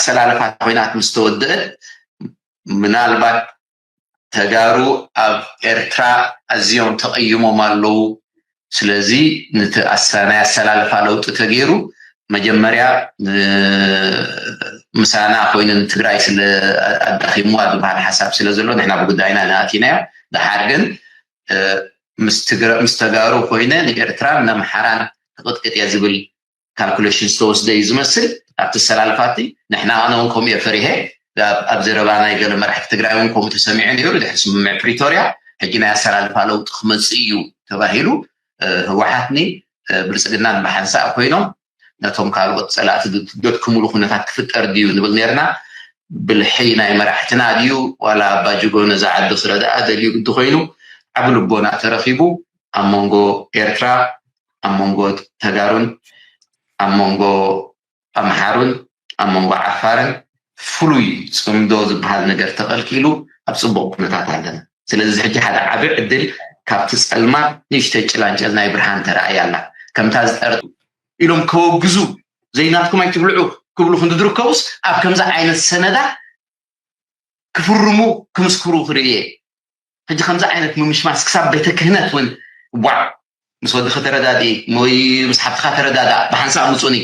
ኣሰላልፋ ኮይናት ምስ ተወደአት ምናልባት ተጋሩ ኣብ ኤርትራ ኣዝዮም ተቐይሞም ኣለዉ። ስለዚ ነቲ ኣሳ- ናይ ኣሰላልፋ ለውጢ ተገይሩ መጀመርያ ን- ምሳና ኮይኑ ንትግራይ ስለ ኣዳኺምዋ ዝበሃል ሓሳብ ስለ ዘሎ ንሕና ብጉዳይና ንኣቲናዮ። ደሓር ግን እ፣ ምስ ትግረ- ምስ ተጋሩ ኮይነ ንኤርትራን ነምሓራን ክቕጥቅጥ እየ ዝብል ካልኩሌሽን ዝተወስደ እዩ ዝመስል ኣብቲ ኣሰላልፋቲ። ንሕና ኣነ እውን ከምኡ እየ ፈሪሄ። ኣብ- ኣብ ዘረባ ናይ ገለ መራሕቲ ትግራይ እውን ከምኡ ተሰሚዑ ነይሩ። ድሕሪ ስምምዕ ፕሪቶርያ ሕጂ ናይ ኣሰላልፋ ለውጢ ክመፅእ እዩ ተባሂሉ። እ፣ ህወሓትኒ እ፣ ብልፅግናን ብሓንሳእ ኮይኖም ነቶም ካልኦት ፀላእቲ ዘድክምሉ ኩነታት ክፍጠር ድዩ ንብል ነርና። ብልሒ ናይ መራሕትና ድዩ ዋላ ኣባጅጎ ነዛ ዓዲ ክረድኣ ደልዩ ግዲ ኮይኑ ዓቢ ልቦና ተረኺቡ ኣብ መንጎ ኤርትራ፣ ኣብ መንጎ ተጋሩን ኣብ መንጎ ኣምሓሩን ኣብ መንጎ ዓፋርን ፍሉይ ፅምዶ ዝበሃል ነገር ተቐልቂሉ ኣብ ፅቡቕ ኩነታት ኣለና። ስለዚ ሕጂ ሓደ ዓቢ ዕድል ካብቲ ፀልማት ንእሽተይ ጭላንጨል ናይ ብርሃን ተራእያ ኣላ። ከምታ ዝጠር ኢሎም ከወግዙ ዘይናትኩም ኣይትብልዑ ክብሉ ክንዲ ዝርከቡስ ኣብ ከምዚ ዓይነት ሰነዳት ክፍርሙ ክምስክሩ ክርኢ እየ። ሕጂ ከምዚ ዓይነት ምምሽማስ ክሳብ ቤተ ክህነት እውን ዋዕ ምስ ወድኺ ተረዳድኢ ወይ ምስ ሓፍትኻ ተረዳዳ ብሓንሳብ ምፁኒ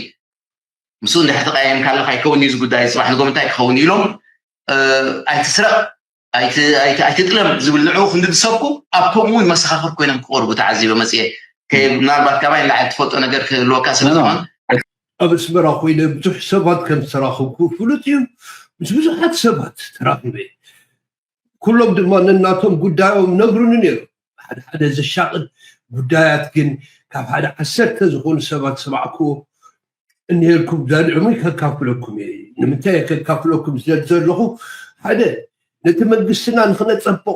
ምስኡ እንድሕር ተቀያየምካ ኣለካ ኣይከውን እዩ እዚ ጉዳይ ፅባሕ ንጎም እንታይ ክኸውን ኢሎም እ፣ ኣይትስረቅ ኣይት- ኣይት- ኣይትጥለም ዝብል ንዕኡ ክንዲ ዝሰብኩ ኣብ ከምኡ እውን መሰኻኽር ኮይኖም ክቐርቡ ተዓዚበ መፅየ። ከ- ምናልባት ካባይ ንላዕሊ ትፈልጦ ነገር ክህልወካ ስለ ዝኾን ኣብ ኣስመራ ኮይነ ብዙሕ ሰባት ከም ዝተራኸብኩ ፍሉጥ እዩ። ምስ ብዙሓት ሰባት ተራኺበ። ኩሎም ድማ ነናቶም ጉዳዮም ነግሩኒ ነይሩ። ሓደ ሓደ ዘሻቕል ጉዳያት ግን ካብ ሓደ ዓሰርተ ዝኾኑ ሰባት ሰማዕኩዎ። እንሄልኩም ዛዲዖም ከካፍለኩም እየ። ንምንታይ እየ ከካፍለኩም ዝደሊ ዘለኹ? ሓደ ነቲ መንግስትና ንክነፀብቆ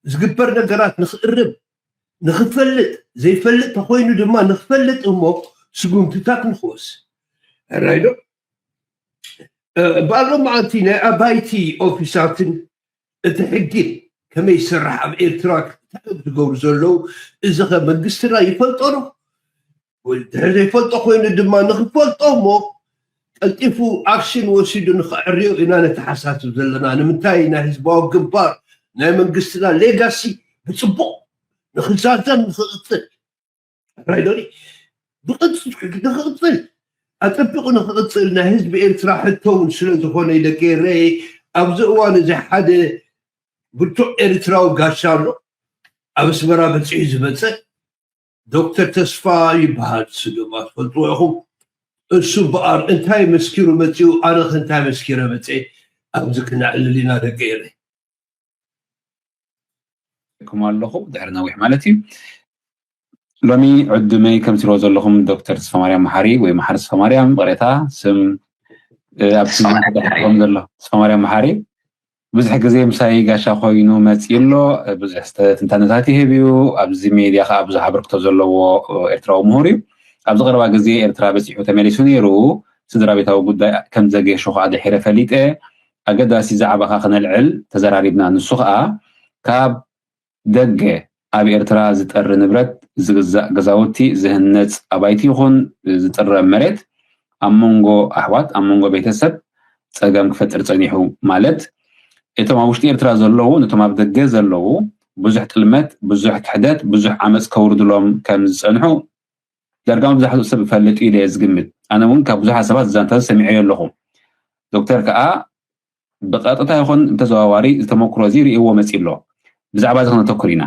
ዝግበር ነገራት ንክእርም ንክፈልጥ ዘይፈልጥ ተኮይኑ ድማ ንክፈልጥ እሞ ስጉምትታት ንክወስድ ራይዶ በኣሎም መዓልቲ ናይ ኣባይቲ ኦፊሳትን እቲ ሕጊን ከመይ ይሰርሕ ኣብ ኤርትራ እንታይ እዮም ዝገብሩ ዘለዉ እዚ ከ መንግስትና ይፈልጦ ዶ ድሕር ዘይፈልጦ ኮይኑ ድማ ንክፈልጦ እሞ ቀልጢፉ ኣክሽን ወሲዱ ንክዕርዮ ኢና ነተሓሳስብ ዘለና ንምንታይ ናይ ህዝባዊ ግንባር ናይ መንግስትና ሌጋሲ ብፅቡቅ ንክዛዘም ንክቅፅል ራይዶኒ ብቅፅል ንክቅፅል ኣጠቢቁ ንክቅፅል ናይ ህዝቢ ኤርትራ ሕቶ እውን ስለዝኮነ ደቂ ኤረይ ኣብዚ እዋን እዚ ሓደ ብርቱዕ ኤርትራዊ ጋሻ ኣሎ ኣብ ኣስመራ በፂሑ ዝመፀ ዶክተር ተስፋ ይበሃል ስገባ ትፈልጥዎ ኢኹም እሱ በኣር እንታይ መስኪሩ መፂኡ ኣነ ከ እንታይ መስኪረ መፀ ኣብዚ ክነዕልል ኢና ደቂ ኤረይ ኩም ኣለኹ ድሕሪ ነዊሕ ማለት እዩ ሎሚ ዕዱመይ ከምትሪዎ ዘለኹም ዶክተር ተስፋማርያም መሓሪ ወይ መሓሪ ተስፋማርያም ቅሬታ ስም ኣብ ስም ተዳሕሮም ዘሎ ተስፋማርያም መሓሪ ብዙሕ ግዜ ምሳይ ጋሻ ኮይኑ መፂኡ ኣሎ ብዙሕ ትንታነታት ይህብ እዩ ኣብዚ ሜድያ ከዓ ብዙሕ ኣበርክቶ ዘለዎ ኤርትራዊ ምሁር እዩ ኣብዚ ቀረባ ግዜ ኤርትራ በፂሑ ተመሊሱ ነይሩ ስድራ ቤታዊ ጉዳይ ከም ዘገየሾ ከዓ ድሒረ ፈሊጠ ኣገዳሲ ዛዕባኻ ክነልዕል ተዘራሪብና ንሱ ከዓ ካብ ደገ ኣብ ኤርትራ ዝጠሪ ንብረት ዝግዛእ ገዛውቲ ዝህነፅ ኣባይቲ ይኹን ዝጥረብ መሬት ኣብ መንጎ ኣሕዋት ኣብ መንጎ ቤተሰብ ፀገም ክፈጥር ፀኒሑ ማለት እቶም ኣብ ውሽጢ ኤርትራ ዘለዉ ነቶም ኣብ ደገ ዘለዉ ብዙሕ ጥልመት ብዙሕ ክሕደት ብዙሕ ዓመፅ ከውርድሎም ከም ዝፀንሑ ዳርጋ መብዛሕትኡ ሰብ ይፈልጥ እዩ ኢለ እየ ዝግምት ኣነ እውን ካብ ብዙሓት ሰባት ዛንታ ሰሚዐዮ ኣለኹ ዶክተር ከዓ ብቐጥታ ይኹን ብተዘዋዋሪ ዝተመክሮ እዚ ርእይዎ መፂ ኣሎ ብዛዕባ እዚ ክነተኩር ኢና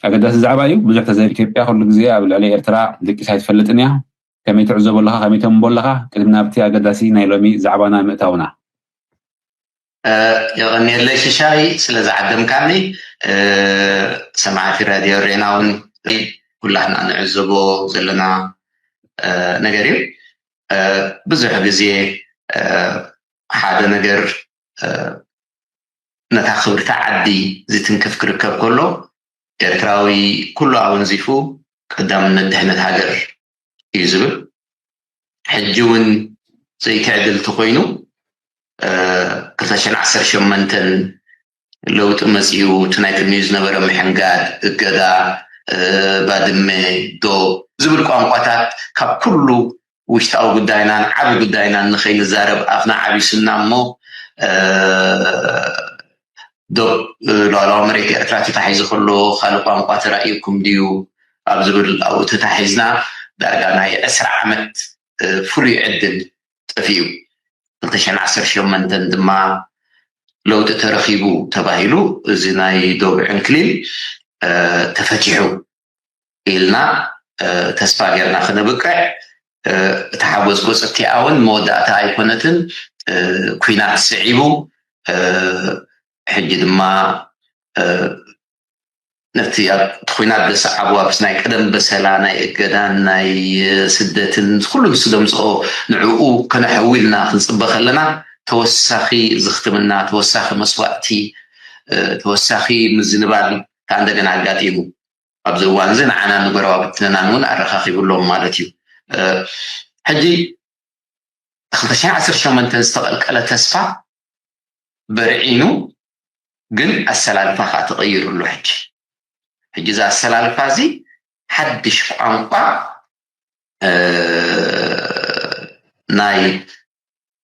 ኣገዳሲ ዛዕባ እዩ ብዙሕ ተዘ ኢትዮጵያ ኩሉ ግዜ ኣብ ልዕሊ ኤርትራ ደቂሳ ኣይትፈልጥን እያ ከመይ ትዕዘቦ ኣለኻ ከመይ ተንቦ ኣለኻ ቅድሚ ናብቲ ኣገዳሲ ናይ ሎሚ ዛዕባና ምእታውና የቐንየለይ ሽሻይ ስለ ዝዓደምካኒ ሰማዕቲ ራድዮ ሬና እውን ኩላህና ንዕዘቦ ዘለና ነገር እዩ ብዙሕ ግዜ ሓደ ነገር ነታ ክብርቲ ዓዲ ዝትንክፍ ክርከብ ከሎ ኤርትራዊ ኩሉ ኣወንዚፉ ቀዳምነት ድሕነት ሃገር እዩ ዝብል ሕጂ እውን ዘይትዕድል ተኮይኑ ክልተ ሽሕን ዓሰርተ ሸሞንተን ለውጢ መፅኡ እቲ ናይ ቅድሚኡ ዝነበረ ምሕንጋድ እገዳ ባድመ ዶ ዝብል ቋንቋታት ካብ ኩሉ ውሽጣዊ ጉዳይናን ዓቢ ጉዳይናን ንኸይንዛረብ ኣፍና ዓቢሱና እሞ እ፣ ዶብ እ፣ ሉዓላዊ መሬት ኤርትራ ተታሒዙ ከሎ ካልእ ቋንቋ ተራእዩኩም ድዩ ኣብ ዝብል ኣብኡ ተታሒዝና ዳርጋ ናይ ዕስራ ዓመት እ፣ ፍሉይ ዕድል ጠፊኡ። ክልተ ሽሕን ዓሰርተ ሸሞንተን ድማ ለውጢ ተረኺቡ ተባሂሉ እዚ ናይ ዶብ ዕንክሊል እ፣ ተፈቲሑ ኢልና እ፣ ተስፋ ጌርና ክነብቅዕ እ፣ እታ ሓጎስ ጎጽ እቲኣ እውን መወዳእታ ኣይኮነትን። እ፣ ኲናት ስዒቡ እ፣ ሕጂ ድማ እ፣ ነቲ ኣብ እቲ ኲናት ዘሰዓቡ ኣብቲ ናይ ቀደም በሰላ ናይ እገዳን ናይ ስደትን ኩሉ ንሱ ዘምፅኦ ንዕኡ ከነሐዊ ኢልና ክንፅበ ከለና ተወሳኺ ዝኽትምና ተወሳኺ መስዋእቲ እ፣ ተወሳኺ ምዝንባል ከዓ እንደገና ኣጋጢሙ ኣብዚ እዋን እዚ ንዓና ንጎረባብትናን እውን ኣረኻኺብሎም ማለት እዩ። እ፣ ሕጂ ክልተ ሽሕን ዓሰርተ ሸሞንተን ዝተቐልቀለ ተስፋ በርዒኑ ግን ኣሰላልፋ ከዓ ተቐይሩ ኣሎ። ሕጂ ሕጂ እዚ ኣሰላልፋ እዚ ሓድሽ ቋንቋ እ፣ ናይ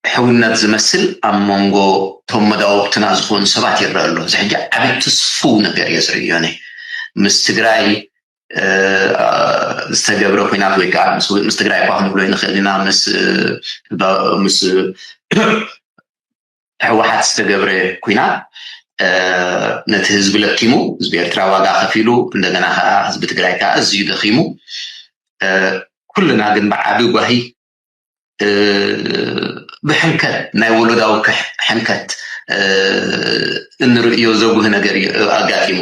ሕውነት ዝመስል ኣብ መንጎ እቶም መዳውብትና ዝኾኑ ሰባት ይረአ ኣሎ። እዚ ሕጂ ዓቢ ትስፉው ነገር እየ ዝርእዮ። ኣነ ምስ ትግራይ እ፣ ዝተገብረ ኲናት ወይ ከዓ ምስ ምስ ትግራይ እኳ ክንብሎ ንኽእል ኢና ምስ እ፣ ምስ ህወሓት ዝተገብረ ኲናት እ፣ ነቲ ህዝቢ ለኪሙ ህዝቢ ኤርትራ ዋጋ ከፊሉ እንደገና ከዓ ህዝቢ ትግራይ ከዓ ኣዝዩ ደኺሙ እ፣ ኩልና ግን ብዓቢ ጓሂ እ፣ ብሕንከት ናይ ወለዳዊ ክሕ- ሕንከት እ፣ እንርእዮ ዘጉህ ነገር እዩ ኣጋጢሙ።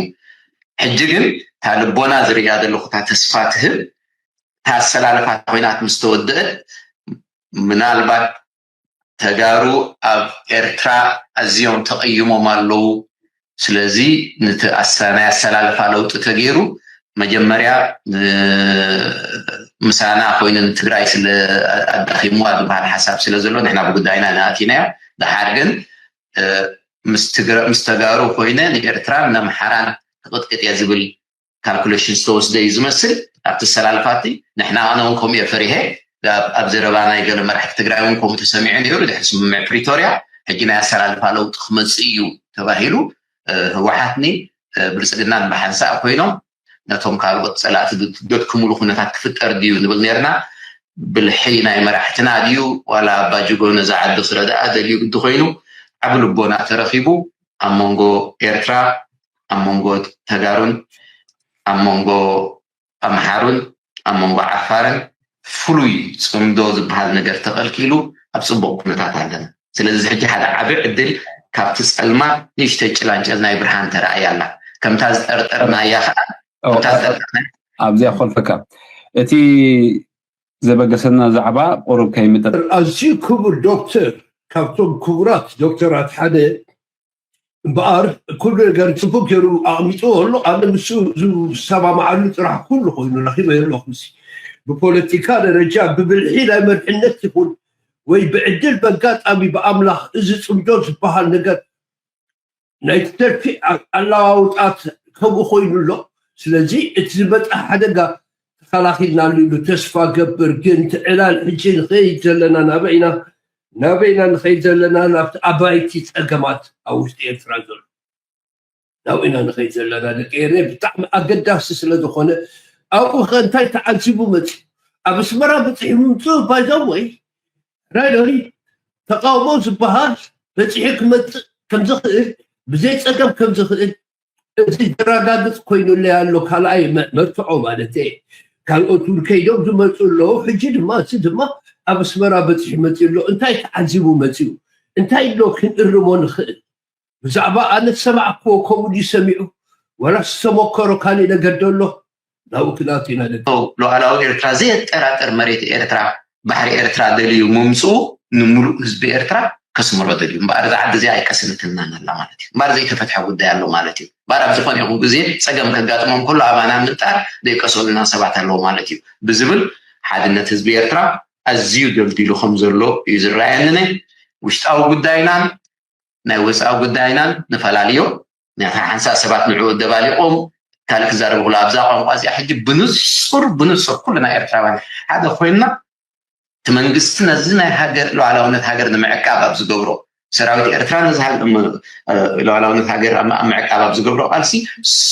ሕጂ ግን እታ ልቦና ዝርእያ ዘለኹ እታ ተስፋ ትህብ እታ ኣሰላልፋ ኮይናት ምስ ተወደአት ምናልባት ተጋሩ ኣብ ኤርትራ ኣዝዮም ተቐይሞም ኣለዉ። ስለዚ ነቲ ኣሳ- ናይ ኣሰላልፋ ለውጢ ተገይሩ መጀመርያ እ፣ ምሳና ኮይኑ ንትግራይ ስለ ኣዳኺምዋ ዝበሃል ሓሳብ ስለ ዘሎ ንሕና ብጉዳይና ንኣቲናዮ። ደሓር ግን እ፣ ምስ ትግረ- ምስ ተጋሩ ኮይነ ንኤርትራን ነምሓራን ክቕጥቅጥ እየ ዝብል ካልኩሌሽን ዝተወስደ እዩ ዝመስል ኣብቲ ኣሰላልፋቲ። ንሕና ኣነ እውን ከምኡ እየ ፈሪሄ። ኣብ ኣብ ዘረባ ናይ ገለ መራሕቲ ትግራይ እውን ከምኡ ተሰሚዑ ነይሩ። ድሕሪ ስምምዕ ፕሪቶርያ ሕጂ ናይ ኣሰላልፋ ለውጢ ክመፅእ እዩ ተባሂሉ እ፣ ህወሓትኒ እ፣ ብልፅግናን ብሓንሳእ ኮይኖም ነቶም ካልኦት ፀላእቲ ዘድክምሉ ኩነታት ክፍጠር ድዩ ንብል ነርና። ብልሒ ናይ መራሕትና ድዩ ዋላ ኣባጅጎ ነዛ ዓዲ ክረድኣ ደልዩ ግዲ ኮይኑ ዓቢ ልቦና ተረኺቡ ኣብ መንጎ ኤርትራ ኣብ መንጎ ተጋሩን ኣብ መንጎ ኣምሓሩን ኣብ መንጎ ዓፋርን ፍሉይ ፅምዶ ዝበሃል ነገር ተቐልቂሉ ኣብ ፅቡቕ ኩነታት ኣለና። ስለዚ ሕጂ ሓደ ዓቢ ዕድል ካብቲ ፀልማት ንእሽተይ ጭላንጨል ናይ ብርሃን ተረኣያ ኣላ። ከምታ ዝጠርጠርናያ ከዓ ከምታ ዝጠርጠርና ኣብዚኣ ኮልፈካ እቲ ዘበገሰና ዛዕባ ቁሩብ ከይምጠጥ ኣዝዩ ክቡር ዶክተር ካብቶም ክቡራት ዶክተራት ሓደ እምበኣር ኩሉ ነገር ፅቡቅ ገይሩ ኣቕሚጥዎ ኣሎ። ኣነ ምስ ዝሰማማዓሉ ጥራሕ ኩሉ ኮይኑ ረኪበ ኣለኹ። ብፖለቲካ ደረጃ ብብልሒ ናይ መርሕነት ይኹን ወይ ብዕድል በጋጣሚ ብኣምላኽ እዚ ፅምዶ ዝበሃል ነገር ናይቲ ሰልፊ ኣለዋውጣት ከምኡ ኮይኑ ኣሎ። ስለዚ እቲ ዝመፀ ሓደጋ ተኸላኺልናሉ ኢሉ ተስፋ ገብር። ግን ትዕላል ሕጂ ንኸይድ ዘለና ናበይ ኢና? ናበይ ኢና ንኸይድ ዘለና? ናብቲ ኣባይቲ ፀገማት ኣብ ውሽጢ ኤርትራ ዘሎ ናብኡ ኢና ንኸይድ ዘለና ደቂ ኤረ። ብጣዕሚ ኣገዳሲ ስለ ዝኾነ ኣብኡ ኸ እንታይ ተዓዚቡ መፂኡ? ኣብ ኣስመራ በፂሑ ምምፅኡ ባይዘወይ ራይደሪ ተቃውሞ ዝበሃል በፂሑ ክመፅእ ከምዝኽእል ብዘይ ፀገም ከምዝኽእል እዚ ዘረጋግፅ ኮይኑለይ ኣሎ። ካልኣይ መርትዖ ማለት እየ። ካልኦት እውን ከይዶም ዝመፁ ኣለዉ። ሕጂ ድማ እዚ ድማ ኣብ ኣስመራ በፂሑ መፂኡ ኣሎ። እንታይ ተዓዚቡ መፂኡ? እንታይ ኣሎ ክንእርሞ ንኽእል? ብዛዕባ ኣነ ዝሰማዕክዎ ከምኡ ድዩ ሰሚዑ? ዋላ ዝተመከሮ ካሊእ ነገር ዶ ኣሎ? ናብኡ ክነኣቱ ኢና ደቂ። ሉዓላዊ ኤርትራ ዘየጠራጥር መሬት ኤርትራ ባሕሪ ኤርትራ ደልዩ ምምፅኡ ንምሉእ ህዝቢ ኤርትራ ከስምሮ ደልዩ እምበኣር እዛ ዓዲ እዚኣ ኣይቀስነትልናን ኣላ ማለት እዩ እምበኣር ዘይተፈትሐ ጉዳይ ኣሎ ማለት እዩ እምበኣር ኣብ ዝኾነ ይኹን ግዜ ፀገም ከጋጥሞም ከሎ ኣባና ምንጣር ዘይቀሰሉና ሰባት ኣለዉ ማለት እዩ ብዝብል ሓድነት ህዝቢ ኤርትራ ኣዝዩ ደልዲሉ ከም ዘሎ እዩ ዝረኣየኒ ውሽጣዊ ጉዳይናን ናይ ወፃኢ ጉዳይናን ንፈላልዮ። ምክንያቱ ሓንሳእ ሰባት ንዕኡ ደባሊቖም ካልእ ክዛረቡ ከለዉ ኣብዛ ቋንቋ እዚኣ ሕጂ ብንጹር ብንጹር ኩልና ኤርትራውያን ሓደ ኮይንና እቲ መንግስቲ ነዚ ናይ ሃገር ሉዓላውነት ሃገር ንምዕቃብ ኣብ ዝገብሮ፣ ሰራዊት ኤርትራ ነዚ ሃገር ም- እ፣ ሉዓላውነት ሃገር ኣብ ኣብ ምዕቃብ ኣብ ዝገብሮ ቃልሲ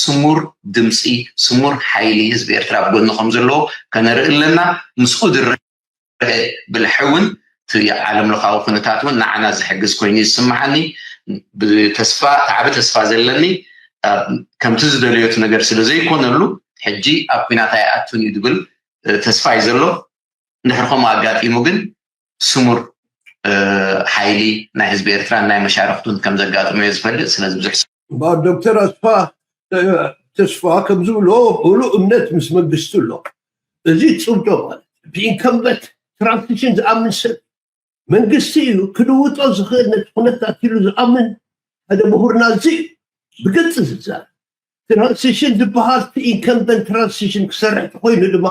ስሙር ድምፂ፣ ስሙር ሓይሊ ህዝቢ ኤርትራ ኣብ ጎኒ ከም ዘለዎ ከነርኢ ኣለና። ምስኡ ድረ ብልሒ እውን እቲ ዓለም ለኻዊ ኩነታት እውን ንዓና ዝሕግዝ ኮይኑ ይስምዓኒ። ብተስፋ፣ እቲ ዓቢ ተስፋ ዘለኒ፣ እ፣ ከምቲ ዝደለዮ እቲ ነገር ስለ ዘይኮነሉ፣ ሕጂ ኣብ ኲናት ኣይኣቱን እዩ ዝብል፣ እ፣ ተስፋ እዩ ዘሎ። እንድሕር ከምኡ ኣጋጢሙ ግን ስሙር፣ እ፣ ሓይሊ ናይ ህዝቢ ኤርትራን ናይ መሻርክቱን ከም ዘጋጥሞ እየ ዝፈልጥ። ስለዚ ብዙሕ እምበኣር ዶክተር ኣስፋ፣ እ፣ ተስፋ ከም ዝብሎ፣ ሙሉእ እምነት ምስ መንግስቲ ኣሎ። እዚ ጽብዶ ማለት ብኢንከምበንት ትራንዚሽን ዝኣምን ሰብ መንግስቲ እዩ ክልውጦ ዝኽእል፣ ነቲ ኩነታት ኢሉ ዝኣምን ሓደ ምሁርና እዚ እዩ። ብግልፂ ዝዛረብ ትራንዚሽን ዝበሃል፣ እቲ ኢንከምበንት ትራንዚሽን ክሰርሕ ተኮይኑ ድማ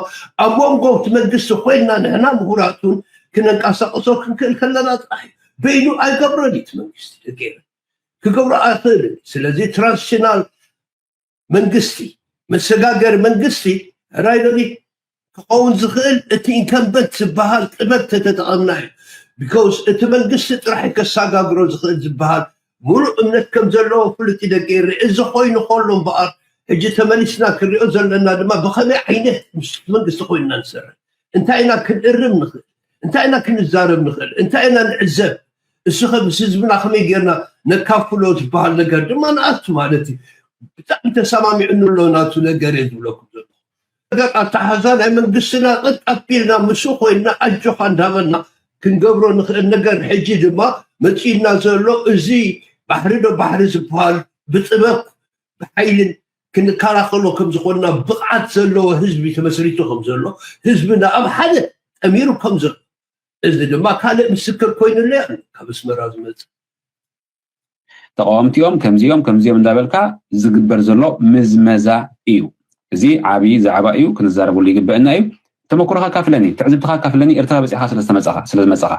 ኣብ መንጎ እቲ መንግስቲ ኮይንና ንሕና ምሁራት እውን ክነንቀሳቀሶ ክንክእል ከለና ጥራሕ እዩ። በይኑ ኣይገብሮን እዩ እቲ መንግስቲ፣ ደገ ክገብሮ ኣይኽእልን። ስለዚ ትራንዚሽናል መንግስቲ፣ መሰጋገሪ መንግስቲ፣ ሕራይ ሎሚ ክኸውን ዝኽእል እቲ ኢንከምበንት ዝበሃል ጥበብ ተተጠቐምና እዩ። ቢኮዝ እቲ መንግስቲ ጥራሕ ከሳጋግሮ ዝኽእል ዝበሃል ሙሉእ እምነት ከም ዘለዎ ፍሉጥ እዩ፣ ደቂ ኤረ። እዚ ኮይኑ ከሎ እምበኣር፣ ሕጂ ተመሊስና ክንሪኦ ዘለና ድማ ብኸመይ ዓይነት ምስ መንግስቲ ኮይንና ንሰርሕ፣ እንታይ ኢና ክንእርም ንኽእል፣ እንታይ ኢና ክንዛረብ ንኽእል፣ እንታይ ኢና ንዕዘብ፣ እሱ ከ ምስ ህዝብና ከመይ ጌርና ነካፍሎ ዝበሃል ነገር ድማ ንኣቱ ማለት እዩ። ብጣዕሚ ተሰማሚዕኑ ኣሎ ናቱ ነገር እየ ዝብለኩም ዘሎ። ነገር ኣተሓዛ ናይ መንግስትና ቀጥ ኣቢልና ምስኡ ኮይንና ኣጆኻ እንዳበልና ክንገብሮ ንኽእል ነገር፣ ሕጂ ድማ መፂእና ዘሎ እዚ ባሕሪ ዶ ባሕሪ ዝበሃል ብጥበብ ብሓይልን ክንከላኸሎ ከም ዝኾንና ብቕዓት ዘለዎ ህዝቢ ተመስሪቱ ከም ዘሎ፣ ህዝብና ኣብ ሓደ ጠሚሩ ከም ዘሎ፣ እዚ ድማ ካልእ ምስክር ኮይኑለይ ኣሎ ካብ ኣስመራ ዝመፅእ። ተቃወምቲኦም ከምዚኦም ከምዚኦም እንዳበልካ ዝግበር ዘሎ ምዝመዛ እዩ። እዚ ዓብዪ ዛዕባ እዩ፣ ክንዛረበሉ ይግበአና እዩ። ተመክሮኻ ካፍለኒ፣ ትዕዝብትኻ ካፍለኒ። ኤርትራ በፂኻ ስለዝተመፀኻ ስለዝመፀኻ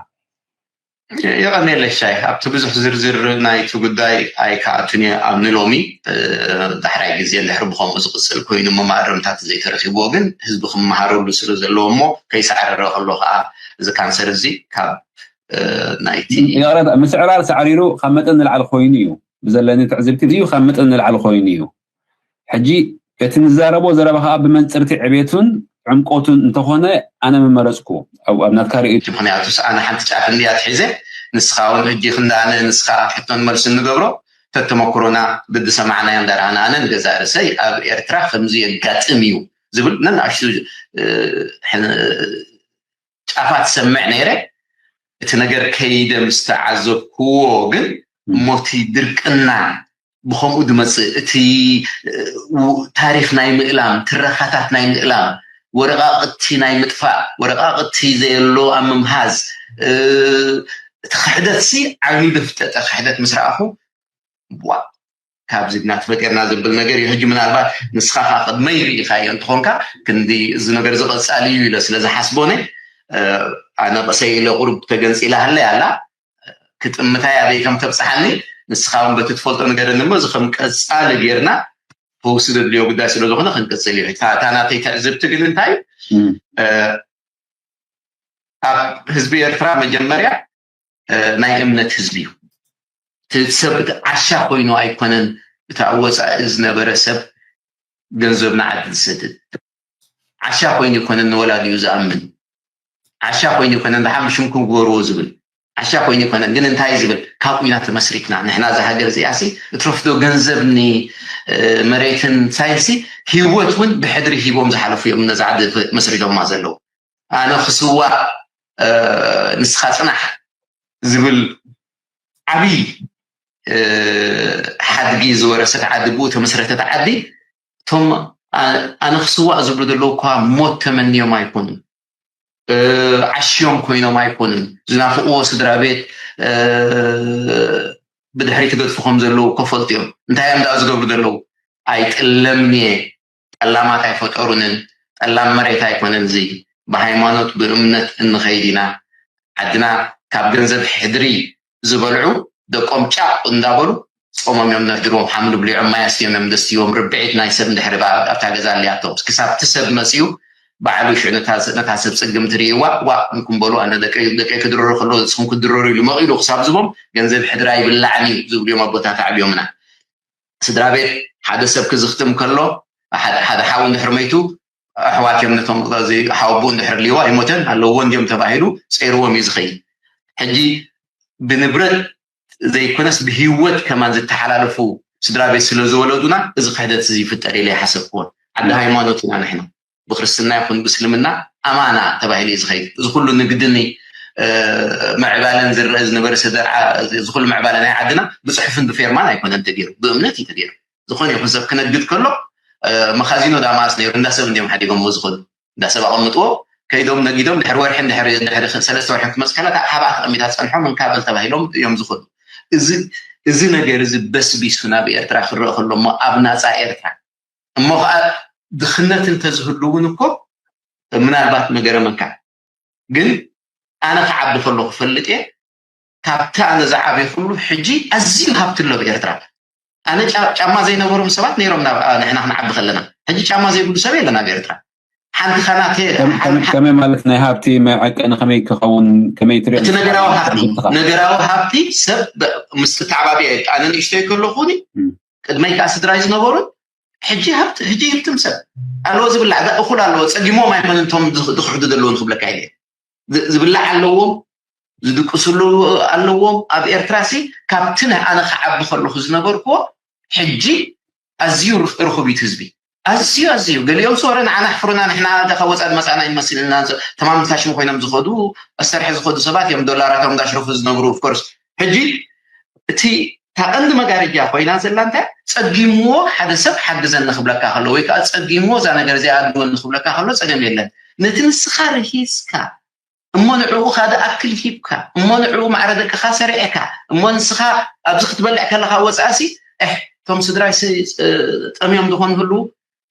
የቐኔለሻይ ኣብቲ ብዙሕ ዝርዝር ናይቲ ጉዳይ ኣይከኣቱን እየ ኣብ ንሎሚ። ዳሕራይ ግዜ እንድሕር ብኸምኡ ዝቕፅል ኮይኑ መማእረምታት ዘይተረኪብዎ ግን ህዝቢ ክመሃረሉ ስለ ዘለዎ እሞ ከይሰዕረረ ከሎ ከዓ እዚ ካንሰር እዚ ካብ ናይቲ ምስዕራር ሳዕሪሩ ካብ መጠን ንላዕሊ ኮይኑ እዩ። ብዘለኒ ትዕዝብቲ እዩ ካብ መጠን ንላዕሊ ኮይኑ እዩ። ሕጂ እቲ ንዛረቦ ዘረባ ከዓ ብመንፅርቲ ዕቤቱን ዕምቆቱን እንተኾነ ኣነ ምመረፅኩ ኣብ ናትካ ርእዩ። ምክንያቱ ኣነ ሓንቲ ጫፍ እንድያ ትሒዘ ንስኻ እውን ሕጂ ክንዳነ ንስኻ ሕቶን መልሲ እንገብሮ ተተመክሮና ብዝሰማዕናዮ እንዳረኣና ኣነ ንገዛ ርእሰይ ኣብ ኤርትራ ከምዚ የጋጥም እዩ ዝብል ነንኣሽቱ ጫፋት ሰምዕ ነይረ። እቲ ነገር ከይደ ምስ ተዓዘብክዎ ግን እሞ እቲ ድርቅና ብኸምኡ ዝመፅእ እቲ ታሪክ ናይ ምእላም ትረኻታት ናይ ምእላም ወረቃቅቲ ናይ ምጥፋእ ወረቃቅቲ ዘየሎ ኣብ ምምሃዝ እቲ ክሕደት ሲ ዓይኑ ደፍጠጠ ክሕደት ምስ ረኣኹ ዋ ካብዚ ግና ተፈጢርና ዘብል ነገር እዩ ሕጂ ምናልባት ንስኻ ከዓ ቅድመይ ርኢኻዮ እንተኾንካ ክንዲ እዚ ነገር ዝቐፃሊ እዩ ኢለ ስለ ዝሓስቦነ ኣነ ቀሰይ ኢለ ቁሩብ ተገንፂላ ሃለይ ኣላ ክጥምታ ያበይ ከም ተብፅሓኒ ንስኻ እውን በቲ ትፈልጦ ንገረኒ እሞ እዚ ከም ቀፃሊ ጌርና ፈውሲ ዘድልዮ ጉዳይ ስለ ዝኾነ ክንቅፅል እዩ እታ ናተይ ትዕዝብቲ ግን እንታይ ኣብ ህዝቢ ኤርትራ መጀመርያ ናይ እምነት ህዝቢ እዩ። እቲ ሰብ ዓሻ ኮይኑ ኣይኮነን እቲ ኣብ ወፃኢ ዝነበረ ሰብ ገንዘብ ንዓዲ ዝሰድድ። ዓሻ ኮይኑ ኣይኮነን ንወላዲኡ ዝኣምን። ዓሻ ኮይኑ ኣይኮነን ደሓን ብሽምኩም ግበርዎ ዝብል። ዓሻ ኮይኑ ኣይኮነን ግን እንታይ ዝብል ካብ ኲናት ተመስሪትና ንሕና እዛ ሃገር እዚኣ ሲ እትረፍዶ ገንዘብ ኒ መሬትን ሳይንሲ ህይወት እውን ብሕድሪ ሂቦም ዝሓለፉ እዮም ነዛ ዓዲ መስሪቶማ ዘለዉ። ኣነ ክስዋእ ንስኻ ፅናሕ ዝብል ዓብይ ሓድጊ ዝወረሰት ዓዲ ብኡ ተመስረተት ዓዲ እቶም ኣነ ክስዋእ ዝብሉ ዘለዉ እኳ ሞት ተመንዮም ኣይኮኑን ዓሽዮም ኮይኖም ኣይኮኑን ዝናፍቅዎ ስድራ ቤት ብድሕሪ ትገድፉ ከም ዘለዉ እኮ ፈልጡ እዮም እንታይ እዮም ዳ ዝገብሩ ዘለዉ ኣይጥለምን እየ ጠላማት ኣይፈጠሩንን ጠላም መሬት ኣይኮነን እዚ ብሃይማኖት ብእምነት እንኸይድ ኢና ዓድና ካብ ገንዘብ ሕድሪ ዝበልዑ ደቆም ጫቕ እንዳበሉ ፆሞም እዮም ነድርዎም ሓምሊ ብሊዖም ማይ ኣስትዮም እዮም ደስትይዎም ርብዒት ናይ ሰብ እንድሕሪ ኣብታ ገዛ ኣልያቶም ክሳብ እቲ ሰብ መፅዩ ባዕሉ ሽዑ ነታ ሰብ ፅግም ትርእይዋ ዋ ንኩም በሉ ኣነ ደቀይ ክድረሩ ከሎ ንስኹም ክድረሩ ኢሉ መቒሉ ክሳብ ዝቦም ገንዘብ ሕድራ ይብላዕን እዩ ዝብሉ እዮም ኣቦታት ዓብዮምና። ስድራ ቤት ሓደ ሰብ ክዝኽትም ከሎ ሓደ ሓው እንድሕር መይቱ ኣሕዋት እዮም ነቶም ሓወቦ እንድሕር ልይዋ ኣይሞተን ኣለዎ እንዲዮም ተባሂሉ ፀይርዎም እዩ ዝኸይድ። ሕጂ ብንብረት ዘይኮነስ ብህይወት ከማን ዝተሓላለፉ ስድራ ቤት ስለ ዝወለዱና እዚ ክሕደት እዚ ይፍጠር ኢለ ይሓሰብክዎን። ዓዲ ሃይማኖት ኢና ንሕና ብክርስትና ይኹን ብእስልምና ኣማና ተባሂሉ እዩ ዝኸይድ። እዚ ኩሉ ንግድን ምዕባለን ዝረአ ዝነበረ ሰደርዓ እዚ ኩሉ ምዕባለ ናይ ዓድና ብፅሑፍን ብፌርማን ኣይኮነን ተገይሩ፣ ብእምነት እዩ ተገይሩ። ዝኾነ ይኹን ሰብ ክነግድ ከሎ መኻዚኖ ዳማስ ነይሩ እንዳሰብ እንዲዮም ሓዲጎምዎ ዝኸዱ። እንዳሰብ ኣቐምጥዎ ከይዶም ነጊዶም ድሕሪ ወርሒ ድሕሪ ሰለስተ ወርሒ ክመፅእ ከላ ሓብኣ ተቐሚጣ ፀንሖም እንካበል ተባሂሎም እዮም ዝኸዱ። እዚ ነገር እዚ በስቢሱ ናብ ኤርትራ ክረአ ከሎ እሞ ኣብ ናፃ ኤርትራ እሞ ከዓ ድኽነት እንተዝህሉ እውን እኮ ምናልባት መገረመካ። ግን ኣነ ክዓቢ ከሎ ክፈልጥ እየ ካብቲ ኣነ ዝዓበይ ኩሉ ሕጂ ኣዝዩ ሃብቲ ኣሎ ኣብ ኤርትራ። ኣነ ጫማ ዘይነበሮም ሰባት ነይሮም ንሕና ክንዓቢ ከለና ሕጂ ጫማ ዘይብሉ ሰብ የለን ኣብ ኤርትራ። ሓንቲ ከናተ ከመይ ማለት ናይ ሃብቲ መዐቀኒ ከመይ ክኸውን ከመይ ትሪኦ? እቲ ነገራዊ ሃብቲ ነገራዊ ሃብቲ ሰብ ምስ ተዓባቢ ኣነ ንእሽተይ ከለኹኒ ቅድመይ ከዓ ስድራይ ዝነበሩን ሕጂ ሃብቲ ሕጂ ህብትም ሰብ ኣለዎ ዝብላዕ እኹል ኣለዎ ፀጊሞም ኣይኮነን እቶም ዝኽሕዱ ዘለዉ ንክብለካ ኢለ ዝብላዕ ኣለዎም ዝድቅስሉ ኣለዎም ኣብ ኤርትራ ሲ ካብቲ ኣነ ክዓቢ ከለኹ ዝነበርክዎ ሕጂ ኣዝዩ ርኹብ እዩ ህዝቢ ኣዝዩ ኣዝዩ ገሊኦም ሶረ ንዓና ኣሕፍሩና ንሕና ካብ ወፃኢ መፃና ይመስልና ተማምታሽም ኮይኖም ዝኸዱ ኣሰርሐ ዝኸዱ ሰባት እዮም ዶላራቶም እንዳሽረፉ ዝነብሩ ኦፍኮርስ ሕጂ እቲ እታ ቀንዲ መጋረጃ ኮይና ዘላ እንታይ ፀጊምዎ ሓደ ሰብ ሓግዘኒ ክብለካ ከሎ ወይ ከዓ ፀጊምዎ እዛ ነገር እዚኣ ኣድልወኒ ክብለካ ከሎ ፀገም የለን ነቲ ንስኻ ርሂስካ እሞ ንዕኡ ካደ ኣክል ሂብካ እሞ ንዕኡ ማዕረ ደቅኻ ሰሪዕካ እሞ ንስኻ ኣብዚ ክትበልዕ ከለኻ ወፃእሲ እቶም ስድራይ ጠምዮም ዝኾኑ ህሉ